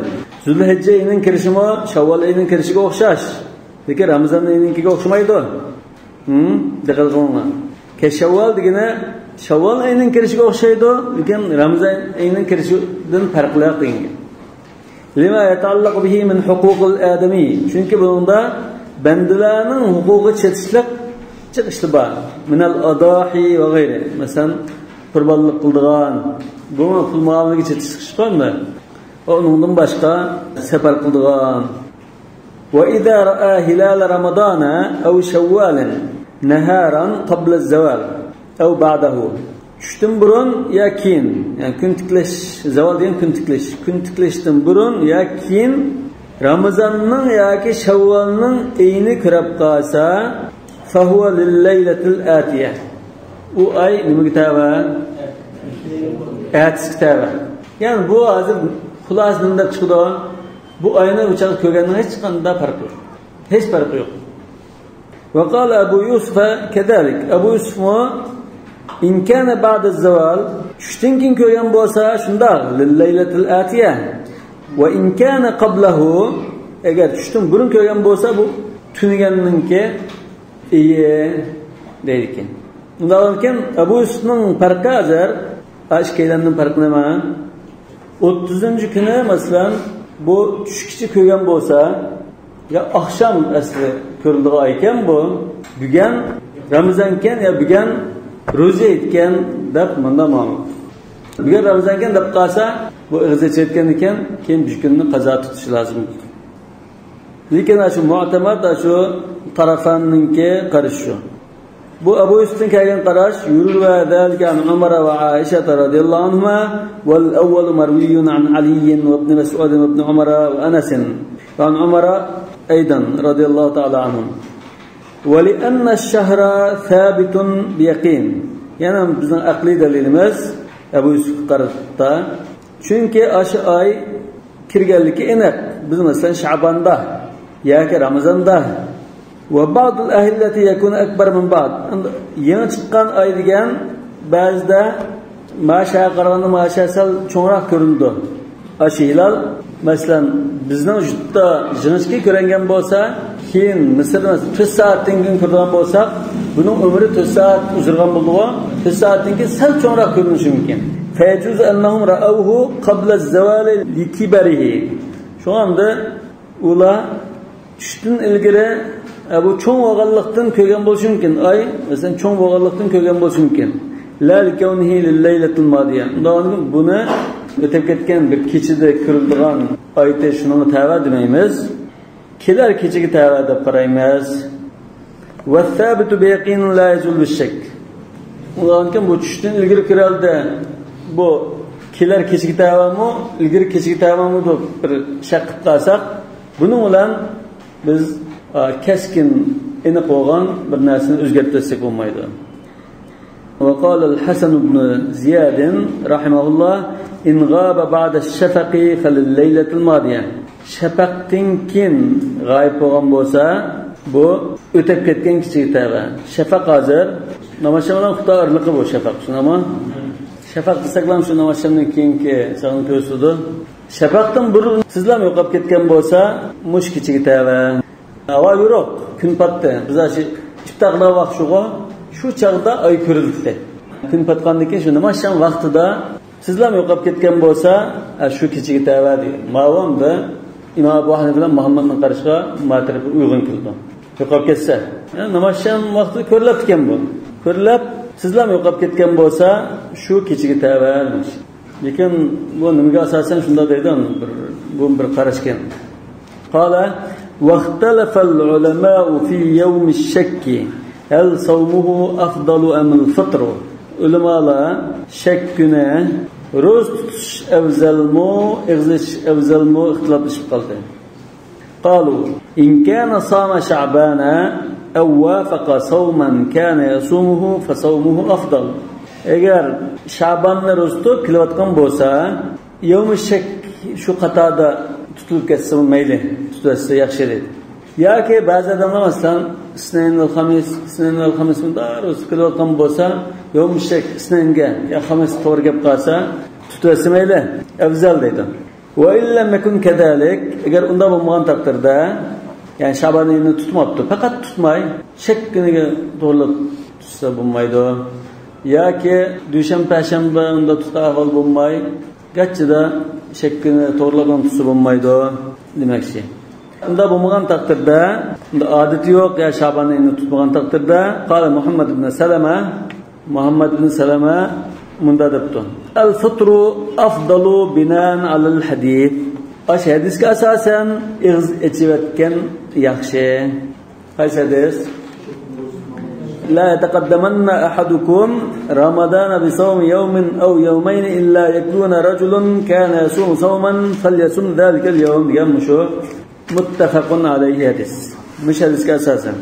زۇلھىججە ئېيىنىڭ كىرىشىمۇ شەۋۋال ئېيىنىڭ كىرىشىگە ئوخشاش. لېكىن رامىزان ئېيىنىڭكىگە ئوخشىمايدۇ. ھىم؟ دىققەت قىلىڭلار. كەششەۋۋال دېگىنى شەۋۋال ئېيىنىڭ كىرىشىگە ئوخشايدۇ، لېكىن رامىزان ئېيىنىڭ كىرىشىدىن پەرقلىق دېگەن گەپ. لما يتعلق به من حقوق الآدمي. چۈنكى بۇنىڭدا بەندىلەرنىڭ ھوقۇقىغا چېتىشلىق جىق ئىشلار بار. من الأضاحي وغيره. مەسىلەن، قۇربانلىق قىلىدىغان، بۇ پۇل مۇئامىلىگە چېتىشلىق ئىش بارمۇ؟ ئۇنىڭدىن باشقا سەپەر قىلىدىغان. وإذا رأى هلال رمضان أو شوال نهارا قبل الزوال أو بعده. چۈشتىن بۇرۇن يا كېيىن، يەنى كۈن تىكلەش، زاۋال دېگەن كۈن تىكلەش. كۈن تىكلەشتىن بۇرۇن يا كېيىن رامىزاننىڭ ياكى شەۋۋالنىڭ ئېيىنى كۆرۈپ قالسا، فهو لليلة الآتية. ئۇ ئاي نېمىگە تەۋە؟ ئەتىسىگە تەۋە. يەنى بۇ ھازىر خۇلاسە نېمە دەپ چىقىدۇ؟ بۇ ئاينى ئۇ چاغدا كۆرگەننىڭ ھېچقانداق پەرقى يوق. ھېچ پەرقى يوق. وقال أبو يوسف كذلك. ئەبۇ يۈسۈفمۇ، إن كان بعد الزوال، چۈشتىن كېيىن كۆرگەن بولسا شۇنداق، لليلة الآتية. وإن كان قبله، ئەگەر چۈشتىن بۇرۇن كۆرگەن بولسا بۇ تۈنىگەننىڭكى ئېيى دەيدىكەن. ئۇنداق ئىكەن، ئەبۇ يۈسۈفنىڭ پەرقى ھازىر، ئا، ئىككىيلەننىڭ پەرقى نېمە؟ ئوتتۇزىنچى كۈنى، مەسىلەن، بۇ چۈشكىچە كۆرگەن بولسا، يا ئاخشام ئەسلى كۆرۈلىدىغان ئايكەن بۇ، بۈگەن رامىزانكەن يا بۈگەن روزا ئېيتكەن دەپ مۇنداق ماڭىدۇ. بۈگۈن رامىزانكەن دەپ قالسا، بۇ ئېغىز ئېچىۋەتكەن ئىكەن، كېيىن بىر كۈننى قازا تۇتۇشى لازىم. لېكىن ئاشۇ مۇئتەمەد، ئاشۇ تەرەفەننىڭكى قارىشى شۇ. بۇ ئەبۇ يۈسۈفتىن كەلگەن قاراش، يروى ذلك عن عمر وعائشة رضي الله عنهما، والأول مروي عن علي وابن مسعود وابن عمر وأنس، وعن عمر أيضا رضي الله تعالى عنهم. ولأن الشهر ثابت بيقين. يەنە بىزنىڭ ئەقلىي دەلىلىمىز ئەبۇ يۈسۈفكە قارىتا. چۈنكى ئاشۇ ئاي كىرگەنلىكى ئېنىق. بىز، مەسىلەن، شەباندا ياكى رامىزاندا. وبعض الأهلة يكون أكبر من بعض. يېڭى چىققان ئاي دېگەن بەزىدە ماشۇغا قارىغاندا ماشۇ سەل چوڭراق كۆرۈنىدۇ. ئاشۇ ھىلال، مەسىلەن، بىزنىڭ يۇرتتا يېڭىچە كۆرۈنگەن بولسا، كېيىن مىسىردا تۆت سائەتتىن كېيىن كۆرىدىغان بولساق، بۇنىڭ ئۆمرى تۆت سائەت ئۇزارغان بولىدىغۇ، تۆت سائەتتىن كېيىن سەل چوڭراق كۆرۈنۈشى مۇمكىن. فيجوز أنهم رأوه قبل الزوال لكبره. شۇڭا ئەمدى ئۇلار چۈشتىن ئىلگىرى، ئە، بۇ چوڭ بولغانلىقتىن كۆرگەن بولۇشى مۇمكىن. ئاي، مەسىلەن، چوڭ بولغانلىقتىن كۆرگەن بولۇشى مۇمكىن. لا لكونه لليلة الماضية. ئۇنداق بولغاندىكىن بۇنى ئۆتۈپ كەتكەن بىر كېچىدە كۆرۈلىدىغان ئايتى شۇنىڭغا تەۋە دېمەيمىز. كېلەر كېچىگە تەۋە دەپ قارايمىز. والثابت بيقين لا يزول بالشك. ئۇنداقتىن بۇ چۈشتىن ئىلگىرى كۆرەلدى. بۇ كېلەر كېچىگە تەۋەمۇ، ئىلگىرى كېچىگە تەۋەمۇ دەپ بىر شەك قىلىپ قالساق، بۇنىڭ بىلەن بىز، ئا، كەسكىن، ئېنىق بولغان بىر نەرسىنى ئۆزگەرتىۋەتسەك بولمايدۇ. وقال الحسن بن زياد رحمه الله: إن غاب بعد الشفق فلليلة الماضية. شەپەقتىن كېيىن غايىب بولغان بولسا، بۇ ئۆتۈپ كەتكەن كېچىگە تەۋە. شەپەق ھازىر ناماز شام بىلەن خۇدا ئارىلىقى بۇ شەپەق، شۇنداقمۇ؟ شەپەق دېسەكلا شۇ ناماز شامدىن كېيىنكى چاغنى كۆرسىتىدۇ. شەپەقتىن بۇرۇن سىزلام يوقاپ كەتكەن بولسا، مۇشۇ كېچىگە تەۋە. ھاۋا يورۇق، كۈن پاتتى. بىز شۇ ئىپتار قىلغان ۋاقىت شۇغۇ، شۇ چاغدا ئاي كۆرۈلدى. كۈن پاتقاندىن كېيىن شۇ ناماز شام ۋاقتىدا سىزلام يوقاپ كەتكەن بولسا، ھە، شۇ كېچىگە تەۋە دېگەن. ماۋۇ ئەمدى ئىمام ئەبۇ ھەنىفە بىلەن مۇھەممەدنىڭ قارىشىغا ماتىرىپ ئۇيغۇن كېلىدۇ. يوقاپ كەتسە، يەنى ناماز شام ۋاقتىدا كۆرۈلەپتىكەن بۇ. كۆرۈلەپ، سىزلام يوقاپ كەتكەن بولسا، شۇ كېچىگە تەۋە دېمەكچى. لېكىن بۇ نېمىگە ئاساسەن شۇنداق دەيدۇ، بىر، بۇ بىر قاراشكەن. قال، واختلف العلماء في يوم الشك، هل صومه أفضل أم الفطر؟ ئۆلىمالار شەك كۈنى روزا تۇتۇش ئەۋزەلمۇ، ئېغىز ئېچىش ئەۋزەلمۇ ئىختىلاپلىشىپ قالدى. قالوا، إن كان صام شعبان أو وافق صوما كان يصومه فصومه أفضل. ئەگەر شاباننى روزا تۇتۇپ كېلىۋاتقان بولسا، يەۋمۇ شەك شۇ قاتاردا تۇتۇلۇپ كەتسىمۇ مەيلى، تۇتۇۋەتسە ياخشى دەيدۇ. ياكى بەزى ئادەملەر، مەسىلەن، ئىسنەين ۋەل خەمىس، ئىسنەين ۋەل خەمىس مۇنداق روزا تۇتۇپ كېلىۋاتقان بولسا، يەۋمۇ شەك ئىسنەينگە يا خەمىسكە توغرا كەپ قالسا، تۇتۇۋەتسە مەيلى، ئەۋزەل دەيدۇ. وإن لم يكن كذلك، ئەگەر ئۇنداق بولمىغان تەقدىردە، يەنى شابان ئېيىنى تۇتماپتۇ، پەقەت تۇتماي، شەك كۈنىگە توغرىلاپ تۇتسا بولمايدۇ. ياكى دۈشەنبە، پەشەنبە ئۇنداق تۇتقان ئەھۋال بولماي، گەرچىدە شەك كۈنى توغرىلاپ تۇتسا بولمايدۇ دېمەكچى. ئۇنداق بولمىغان تەقدىردە، ئۇنداق ئادىتى يوق يا شابان ئېيىنى تۇتمىغان تەقدىردە، قال محمد بن سلمة، مۇھەممەد ئىبن سەلەمە مۇنداق دەپتۇ، الفطر أفضل بناء على الحديث. ئاشۇ ھەدىسكە ئاساسەن ئېغىز ئېچىۋەتكەن ياخشى. قايسى ھەدىس؟ لا يتقدمن أحدكم رمضان بصوم يوم أو يومين إلا يكون رجل كان يصوم صوما فليصم ذلك اليوم دېگەن مۇشۇ. مۇتتەفەقۇن ئەلەيھى ھەدىس. مۇشۇ ھەدىسكە ئاساسەن.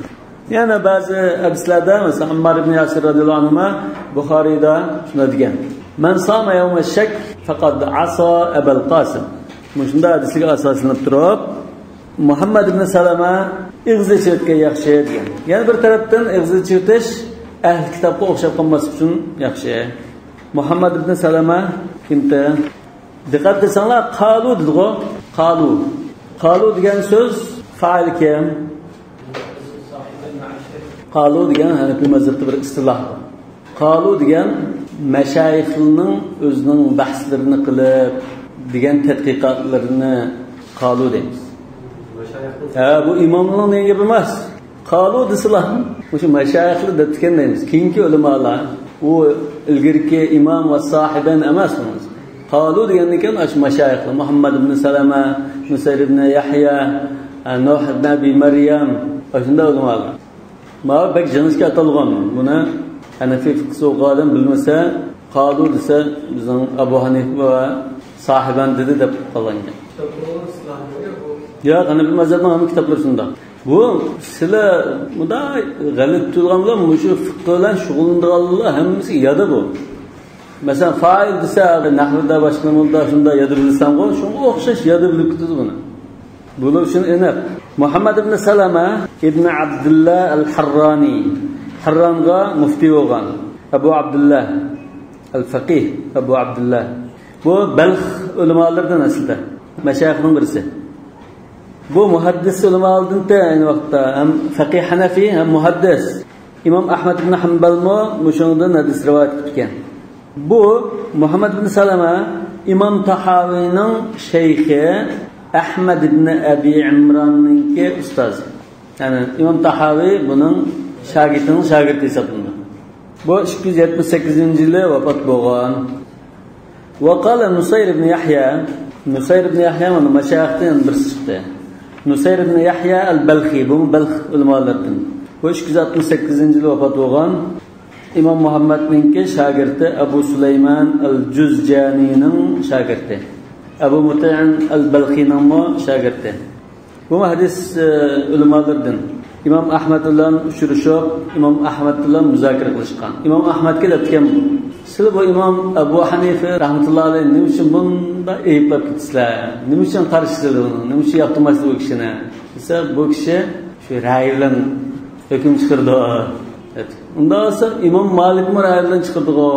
يەنە بەزى ھەدىسلەردە، مەسىلەن، ئەممار ئىبن ياسىر رەزىياللاھۇ ئەنھۇما بۇخارىيدا شۇنداق دېگەن، من صام يوم الشك فقد عصى أبا القاسم. مۇشۇنداق ھەدىسلەرگە ئاساسلىنىپ تۇرۇپ، مۇھەممەد ئىبن سەلەمە ئېغىز ئېچىۋەتكەن ياخشى دېگەن. يەنە بىر تەرەپتىن ئېغىز ئېچىۋېتىش ئەھلى كىتابقا ئوخشاپ قالماسلىق ئۈچۈن ياخشى. مۇھەممەد ئىبن سەلەمە كىمتى؟ دىققەت قىلساڭلار، قالۇ دېدىغۇ. قالۇ. قالۇ دېگەن سۆز فائىل كىم؟ قالۇ دېگەن ھەنەفىي مەزھەپتە بىر ئىستىلاھ. قالۇ دېگەن مەشايىخلارنىڭ ئۆزىنىڭ بەھسلىرىنى قىلىپ دېگەن تەتقىقاتلىرىنى قالۇ دەيمىز. ھە، بۇ ئىماملارنىڭ دېگەن گېپى ئەمەس. قالۇ دېسىلا، مۇشۇ مەشايىخلار دەپتىكەن دەيمىز. كېيىنكى ئۆلىمالار، ئۇ ئىلگىرىكى ئىمام ۋە ساھىبەن ئەمەس. قالۇ دېگەندىن كېيىن ئاشۇ مەشايىخلار، مۇھەممەد ئىبن سەلەمە، نۇسەير ئىبن يەھيا، نۇھ ئىبن ئەبى مەريەم، ئاشۇنداق ئۆلىمالار. ماۋۇ بەك جىڭىشكە ئاتالغان. بۇنى ھەنەفىي فىقھىسى ئوقۇغان ئادەم بىلمىسە، قالۇ دېسە، بىزنىڭ ئەبۇ ھەنىفە ۋە ساھىبەن دېدى دەپ قالغان گەپ. ياق، ھەنەفىي مەزھەپنىڭ ھەممە كىتابلىرى شۇنداق. بۇ سىلەر مۇنداق غەلىتە تۇتۇلغان بىلەن مۇشۇ فىقھ بىلەن شۇغۇللىنىدىغانلار ھەممىسى يادا بۇ. مەسىلەن، فائىل دېسە، نەھۋدا باشقا نېمىدا شۇنداق يادا بىلسەڭغۇ، شۇڭا ئوخشاش يادا بىلىپ كېتىدۇ بۇنى. بۇلار ئۈچۈن ئېنىق. مۇھەممەد ئىبن سەلەمە ئىبن ئابدۇللا ئەل ھەررانى، ھەررانغا مۇفتى بولغان. ئەبۇ ئابدۇللا ئەل فەقىھ، ئەبۇ ئابدۇللا. بۇ بەلخ ئۆلىمالىرىدىن ئەسلىدە. مەشايىخنىڭ بىرسى. بۇ مۇھەددىس ئۆلىمالىرىدىن ئەينى ۋاقىتتا ھەم فەقىھ ھەنەفىي، ھەم مۇھەددىس. ئىمام ئەھمەد ئىبن ھەمبەلمۇ مۇشۇنىڭدىن ھەدىس رىۋايەت قىلىپتىكەن. بۇ مۇھەممەد ئىبن سەلەمە ئىمام تاھاۋىنىڭ شەيخى ئەھمەد ئىبن ئەبى ئىمراننىڭكى ئۇستازى. يەنى ئىمام تاھاۋى بۇنىڭ شاگىرتىنىڭ شاگىرتى ھېسابلىنىدۇ. بۇ ئىككى يۈز يەتمىش سەككىزىنچى يىلى ۋاپات بولغان. وقال نصير بن يحيى، نۇسەير ئىبن يەھيا مانا مەشايىختىن بىرسى چىقتى. نۇسەير ئىبن يەھيا ئەل بەلخى، بۇمۇ بەلخ ئۆلىمالىرىدىن. بۇ ئىككى يۈز ئاتمىش سەككىزىنچى يىلى ۋاپات بولغان. ئىمام مۇھەممەدنىڭكى شاگىرتى ئەبۇ سۇلەيمان ئەل جۇزجانىنىڭ شاگىرتى. ئەبۇ مۇتىئىن ئەل بەلخىنىڭمۇ شاگىرتى. بۇمۇ ھەدىس، ئى، ئۆلىمالىرىدىن. ئىمام ئەھمەد بىلەن ئۇچرىشىپ، ئىمام ئەھمەد بىلەن مۇزاكىرە قىلىشقان. ئىمام ئەھمەدكە دەپتىكەن، سىلەر بۇ ئىمام ئەبۇ ھەنىفە رەھمەتۇللا ئەلەيھ نېمە ئۈچۈن بۇنداق ئەيىبلەپ كېتىسىلەر؟ نېمە ئۈچۈن قارشى سىلەر ئۇنى؟ نېمە ئۈچۈن ياقتۇرمايسىلەر ئۇ كىشىنى؟ دېسە، بۇ كىشى شۇ رەي بىلەن ھۆكۈم چىقىرىدۇ، دەپتۇ. ئۇنداق بولسا ئىمام مالىكمۇ رەي بىلەن چىقىرىدىغۇ؟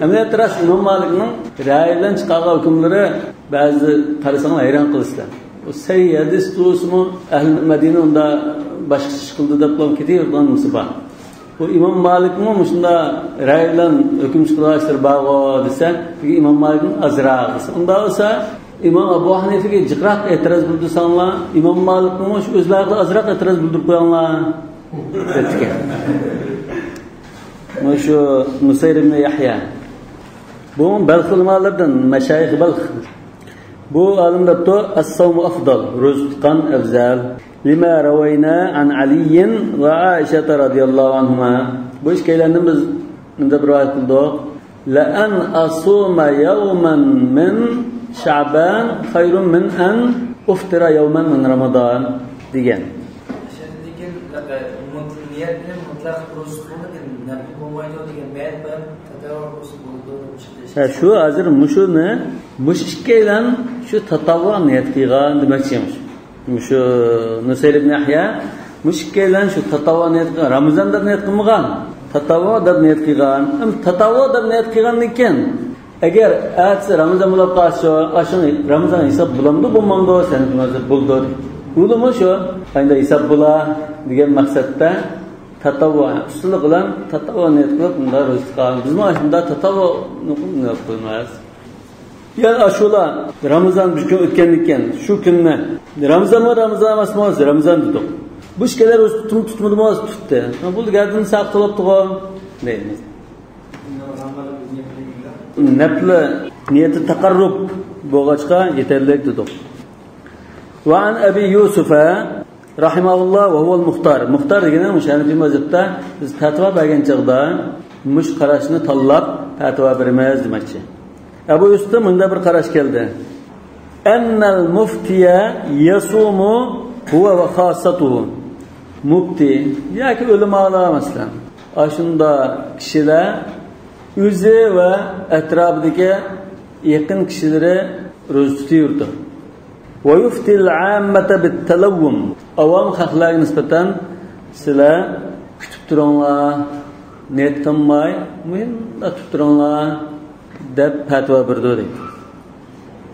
ئەمەلىيەتتە راست ئىمام مالىكنىڭ رەي بىلەن چىقارغان ھۆكۈملىرى بەزى قارىساڭلار ھەيران قالىسىلەر. سەھىھ ھەدىس تۇرسىمۇ، ئەھلى مەدىنە ئۇندا باشقىچە ئىش قىلدى دەپلا كېتىۋېرىدىغان نېمىسى بار. بۇ ئىمام مالىكمۇ مۇشۇنداق رەي بىلەن ھۆكۈم چىقىرىۋالىشلىرى بارغۇ دېسە، بۈگۈن ئىمام مالىكمۇ ئازراق دېسە. ئۇنداق بولسا، ئىمام ئەبۇ ھەنىفىگە جىقراق ئېتىراز بىلدۈرسەڭلار، ئىمام مالىكمۇ شۇ ئۆزلەرگە ئازراق ئېتىراز بىلدۈرۈپ قويۇڭلار، دەپتىكەن. مۇشۇ نۇسەير ئىبن يەھيا. بۇ بەلخ ئۆلىمالىرىدىن، مەشايىخ بەلخ. بۇ ئالىم دەپتۇ، الصوم أفضل، روزا تۇتقان ئەۋزەل. لما روينا عن علي وعائشة رضي الله عنهما. بۇ ئىككىيلەندىن بىز مۇنداق رىۋايەت قىلدۇق. لأن أصوم يوما من شعبان خير من أن أفطر يوما من رمضان، دېگەن. شەرتتىكىن نىيەتنى مۇتلەق روزا تۇتقانلىقى نەپلى بولمايدۇ دېگەن مەيەت بىلەن تەتەۋۋۇ روزا بولىدۇ دەپ چىقتى. ھە، شۇ ھازىر مۇشۇنى، مۇشۇ ئىككىيلەن شۇ تەتەۋۋۇ نىيەت قىلغان دېمەكچى. مۇشۇ نۇسەير ئىبن يەھيا، مۇشۇ ئىككىيلەن شۇ تەتەۋۋۇ نىيەت قىلغان، رامىزان دەپ نىيەت قىلمىغان، تەتەۋۋۇ دەپ نىيەت قىلغان. ئەمدى تەتەۋۋۇ دەپ نىيەت قىلغاندىن كېيىن، ئەگەر ئەتىسى رامىزان بولۇپ قالسا، ئاشۇ رامىزان ھېساب بولامدۇ، بولمامدۇ، سەن بولىدۇ. بولىدۇ. ئۇلىمۇ شۇ، ئەمدى ھېساب بولا دېگەن مەقسەتتە تەتەۋۋۇ، ئۇستىلىق بىلەن تەتەۋۋۇ نىيەت قىلىپ، بۇنداق روزا تۇتقان. بىزمۇ ئاشۇنداق تەتەۋۋۇ نىيەت قىلىمىز. يەنى ئاشۇلا رامىزان بىر كۈن ئۆتكەندىن كېيىن، شۇ كۈننى، رامىزانمۇ، رامىزان ئەمەسمۇ، رامىزان دېدۇق. بۇ ئىككىلەر روزا تۇتتىمۇ، تۇتمىدىمۇ، تۇتتى. ھە، بولدى، گەردىنى ساق قىلىپتىغۇ، دەيمىز. نەپلى نىيىتى تەقەررۇب بولغاچقا يېتەرلىك دېدۇق. وعن أبي يوسف رحمه الله وهو المختار. مۇختار دېگىنى مۇشۇ ھەنىفىي مەزھەپتە بىز پەتىۋا بەرگەن چاغدا مۇشۇ قاراشنى تاللاپ پەتىۋا بېرىمىز دېمەكچى. ئەبۇ يۈسۈفتىن مۇنداق بىر قاراش كەلدى. أن المفتي يصوم هو وخاصته. مۇپتى ياكى ئۆلىمالار، مەسىلەن، ئاشۇنداق كىشىلەر ئۆزى ۋە ئەتراپىدىكى يېقىن كىشىلىرى روزا تۇتۇۋېرىدۇ. ويفتي العامة بالتلوم. ئاۋام خەقلەرگە نىسبەتەن سىلەر كۈتۈپ تۇرۇڭلار، نىيەت قىلماي مۇشۇنداق تۇتۇپ تۇرۇڭلار دەپ پەتىۋا بېرىدۇ دەيدۇ.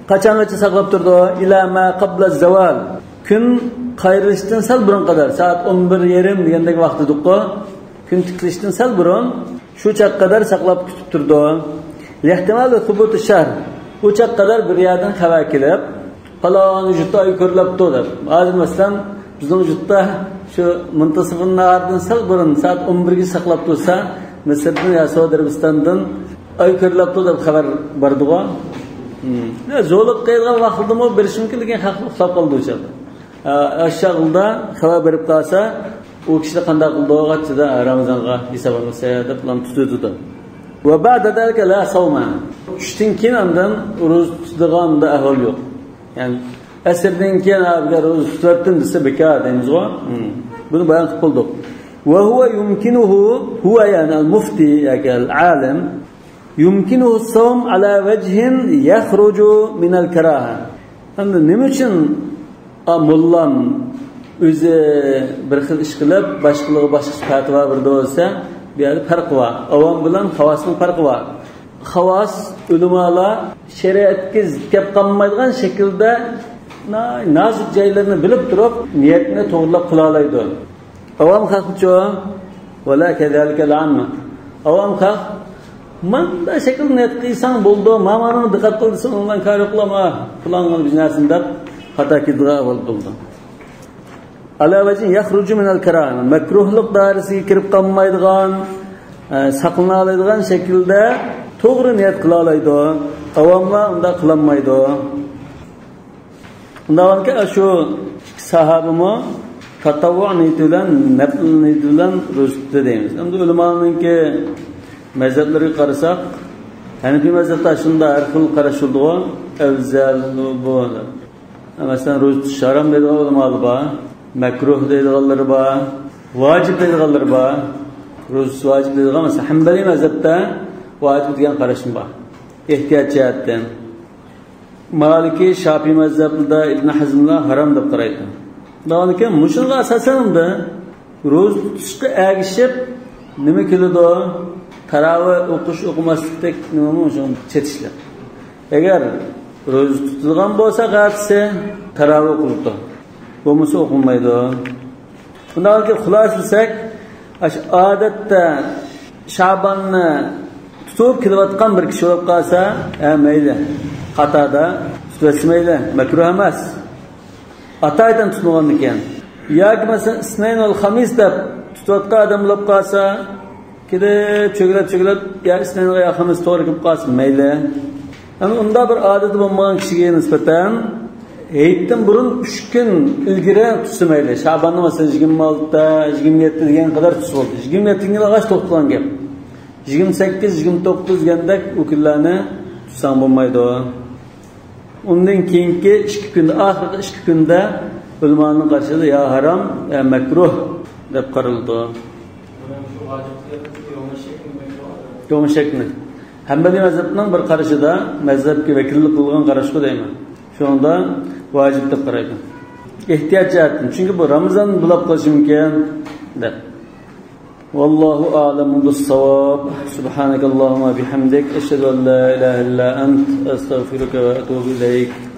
قاچانغىچە ساقلاپ تۇرىدۇ؟ إلى ما قبل الزوال. كۈن قايرىلىشتىن سەل بۇرۇن قەدەر، سائەت ئون بىر يېرىم دېگەندەك ۋاقىت دېدۇققۇ. كۈن تىكىلىشتىن سەل بۇرۇن شۇ چاغقا قەدەر ساقلاپ كۈتۈپ تۇرىدۇ. لاحتمال ثبوت الشهر. ئۇ چاغقا قەدەر بىر يەردىن خەۋەر كېلىپ، پالان يۇرتتا ئاي كۆرۈلۈپتۇ دەپ. ھازىر مەسىلەن، بىزنىڭ يۇرتتا شۇ مۇنتەسىفۇن ناھارىدىن سەل بۇرۇن، سائەت ئون بىرگە ساقلاپ تۇرسا، مىسىردىن يا سەئۇدى ئەرەبىستاندىن ئاي كۆرۈلۈپتۇ دەپ خەۋەر بارىدىغۇ. ھىم. يا زورلۇق قىلىدىغان ۋاقىتتىمۇ بېرىشى مۇمكىن، لېكىن خەق ئۇخلاپ قالىدۇ ئۇ چاغدا. ئاشۇ چاغدا خەۋەر بېرىپ قالسا، ئۇ كىشىلەر قانداق قىلىدۇ؟ غاچچىدا رامىزانغا ھېساب ئالمىسا دەپ تۇتۇۋېتىدۇ. وبعد ذلك لا صوم. چۈشتىن كېيىن ئاندىن روزا تۇتىدىغان ئەھۋال يوق. يەنى ئەسىردىن كېيىن، ھە، ئەگەر روزا تۇتۇۋەتتىم دېسە، بىكار دەيمىزغۇ. ھىم. بۇنى بايان قىلىپ بولدۇق. وهو يمكنه، هو يەنى المفتي ياكى العالم، يمكنه الصوم على وجه يخرج من الكراهة. ئەمدى نېمە ئۈچۈن ئا، موللام ئۆزى بىر خىل ئىش قىلىپ، باشقىلارغا باشقىچە پەتىۋا بېرىدۇ دېسە، بۇ يەردە پەرق بار. ئاۋام بىلەن خاۋاسنىڭ پەرقى بار. خاۋاس ئۆلىمالار شەرىئەتكە زىت كەپ قالمايدىغان شەكىلدە نا-، نازۇك جايلىرىنى بىلىپ تۇرۇپ، نىيەتنى توغرىلاپ قىلالايدۇ. ئاۋام خەقچۇ؟ ولا كذلك العامة. ئاۋام خەق ماندا شەكىلدە نىيەت قىلساڭ بولىدۇ، ماڭا دىققەت قىل دېسە، ئۇنىڭ بىلەن كارى يوقلا، ما پۇلانغا بىر نەرسىنى دەپ خاتا كېتىدىغان ئەھۋال بولىدۇ. على وجه يخرج من الكراهة. مەكرۇھلۇق دائىرىسىگە كىرىپ قالمايدىغان، ئە، ساقلىنالايدىغان شەكىلدە توغرا نىيەت قىلالايدۇ. ئاۋاملار ئۇنداق قىلالمايدۇ. ئۇنداق بولغانكەن، شۇ ئىككى ساھابىمۇ تەتەۋۋۇ نىيىتى بىلەن، نەپل نىيىتى بىلەن روزا تۇتتى دەيمىز. ئەمدى ئۆلىمانىڭكى مەزھەپلىرىگە قارىساق، ھەنىفىي مەزھەپتە شۇنداق ھەر خىل قاراش بولىدىغۇ، ئەۋزەل، بۇ، بۇ. مەسىلەن، روزا تۇتۇش ھارام دەيدىغان ئۆلىمالار بار، مەكرۇھ دەيدىغانلىرى بار، ۋاجىپ دەيدىغانلىرى بار. روزىسى ۋاجىپ دەيدىغان، مەسىلەن، ھەمبەلىي مەزھەپتە ۋاجىپ دېگەن قاراشمۇ بار، ئېھتىيات جەھەتتىن. مالىكىي، شاپىئىي مەزھەپلىرىدە ئىبن ھەزملار ھارام دەپ قارايدۇ. دەۋالىكەن مۇشۇنىڭغا ئاساسەن ئەمدى روزا تۇتۇشقا ئەگىشىپ نېمە كېلىدۇ؟ تاراۋىھ ئوقۇش ئوقۇماسلىقتەك نېمىمۇ شۇ چېتىشلىق. ئەگەر روزا تۇتىدىغان بولسا ئەتىسى تاراۋىھ قىلىدۇ. بولمىسا ئوقۇلمايدۇ. بۇنداق خۇلاسىلىسەك، ئاشۇ ئادەتتە شاباننى تۇتۇپ كېلىۋاتقان بىر كىشى بولۇپ قالسا، ھە، مەيلى. قاتاردا تۇتۇۋەتسە مەيلى، مەكرۇھ ئەمەس. ئاتايىدىن تۇتمىغاندىكىن. ياكى مەسىلەن، ئىسنەين ۋەل خەمىس دەپ تۇتۇۋاتقان ئادەم بولۇپ قالسا، كېلىپ، چۆگىلەپ، چۆگىلەپ، يا ئىسنەينغا يا خەمىس توغرا كېلىپ قالسا، مەيلى. ئەمما ئۇنداق بىر ئادىتى بولمىغان كىشىگە نىسبەتەن ھېيتتىن بۇرۇن ئۈچ كۈن ئىلگىرى تۇتسا مەيلى. شاباننىڭ مەسىلەن، يىگىرمە ئالتە، يىگىرمە يەتتە دېگەن قەدەر تۇتسا بولدى. يىگىرمە يەتتىگە كەلگەچ توختىغان گەپ. يىگىرمە سەككىز، يىگىرمە توققۇز دېگەندەك ئۇ كۈنلەرنى تۇتساڭ بولمايدۇ. ئۇندىن كېيىنكى ئىككى كۈندە، ئاخىرقى ئىككى كۈندە ئۆلىمانىڭ قارىشىدا يا ھارام، يا مەكرۇھ دەپ قارىلىدۇ. يوم شەكنى. ھەمبەلىي مەزھەپنىڭ بىر قارىشىدا، مەزھەپكە ۋەكىللىك قىلغان قاراشقۇ دەيمەن. شۇنىڭدا ۋاجىپ دەپ قارايدۇ. ئېھتىيات جەھەتتىن. چۈنكى بۇ رامىزان بولاپ قېلىشى مۇمكىن دەپ. والله أعلم بالصواب. سبحانك اللهم وبحمدك، أشهد أن لا إله إلا أنت، أستغفرك وأتوب إليك.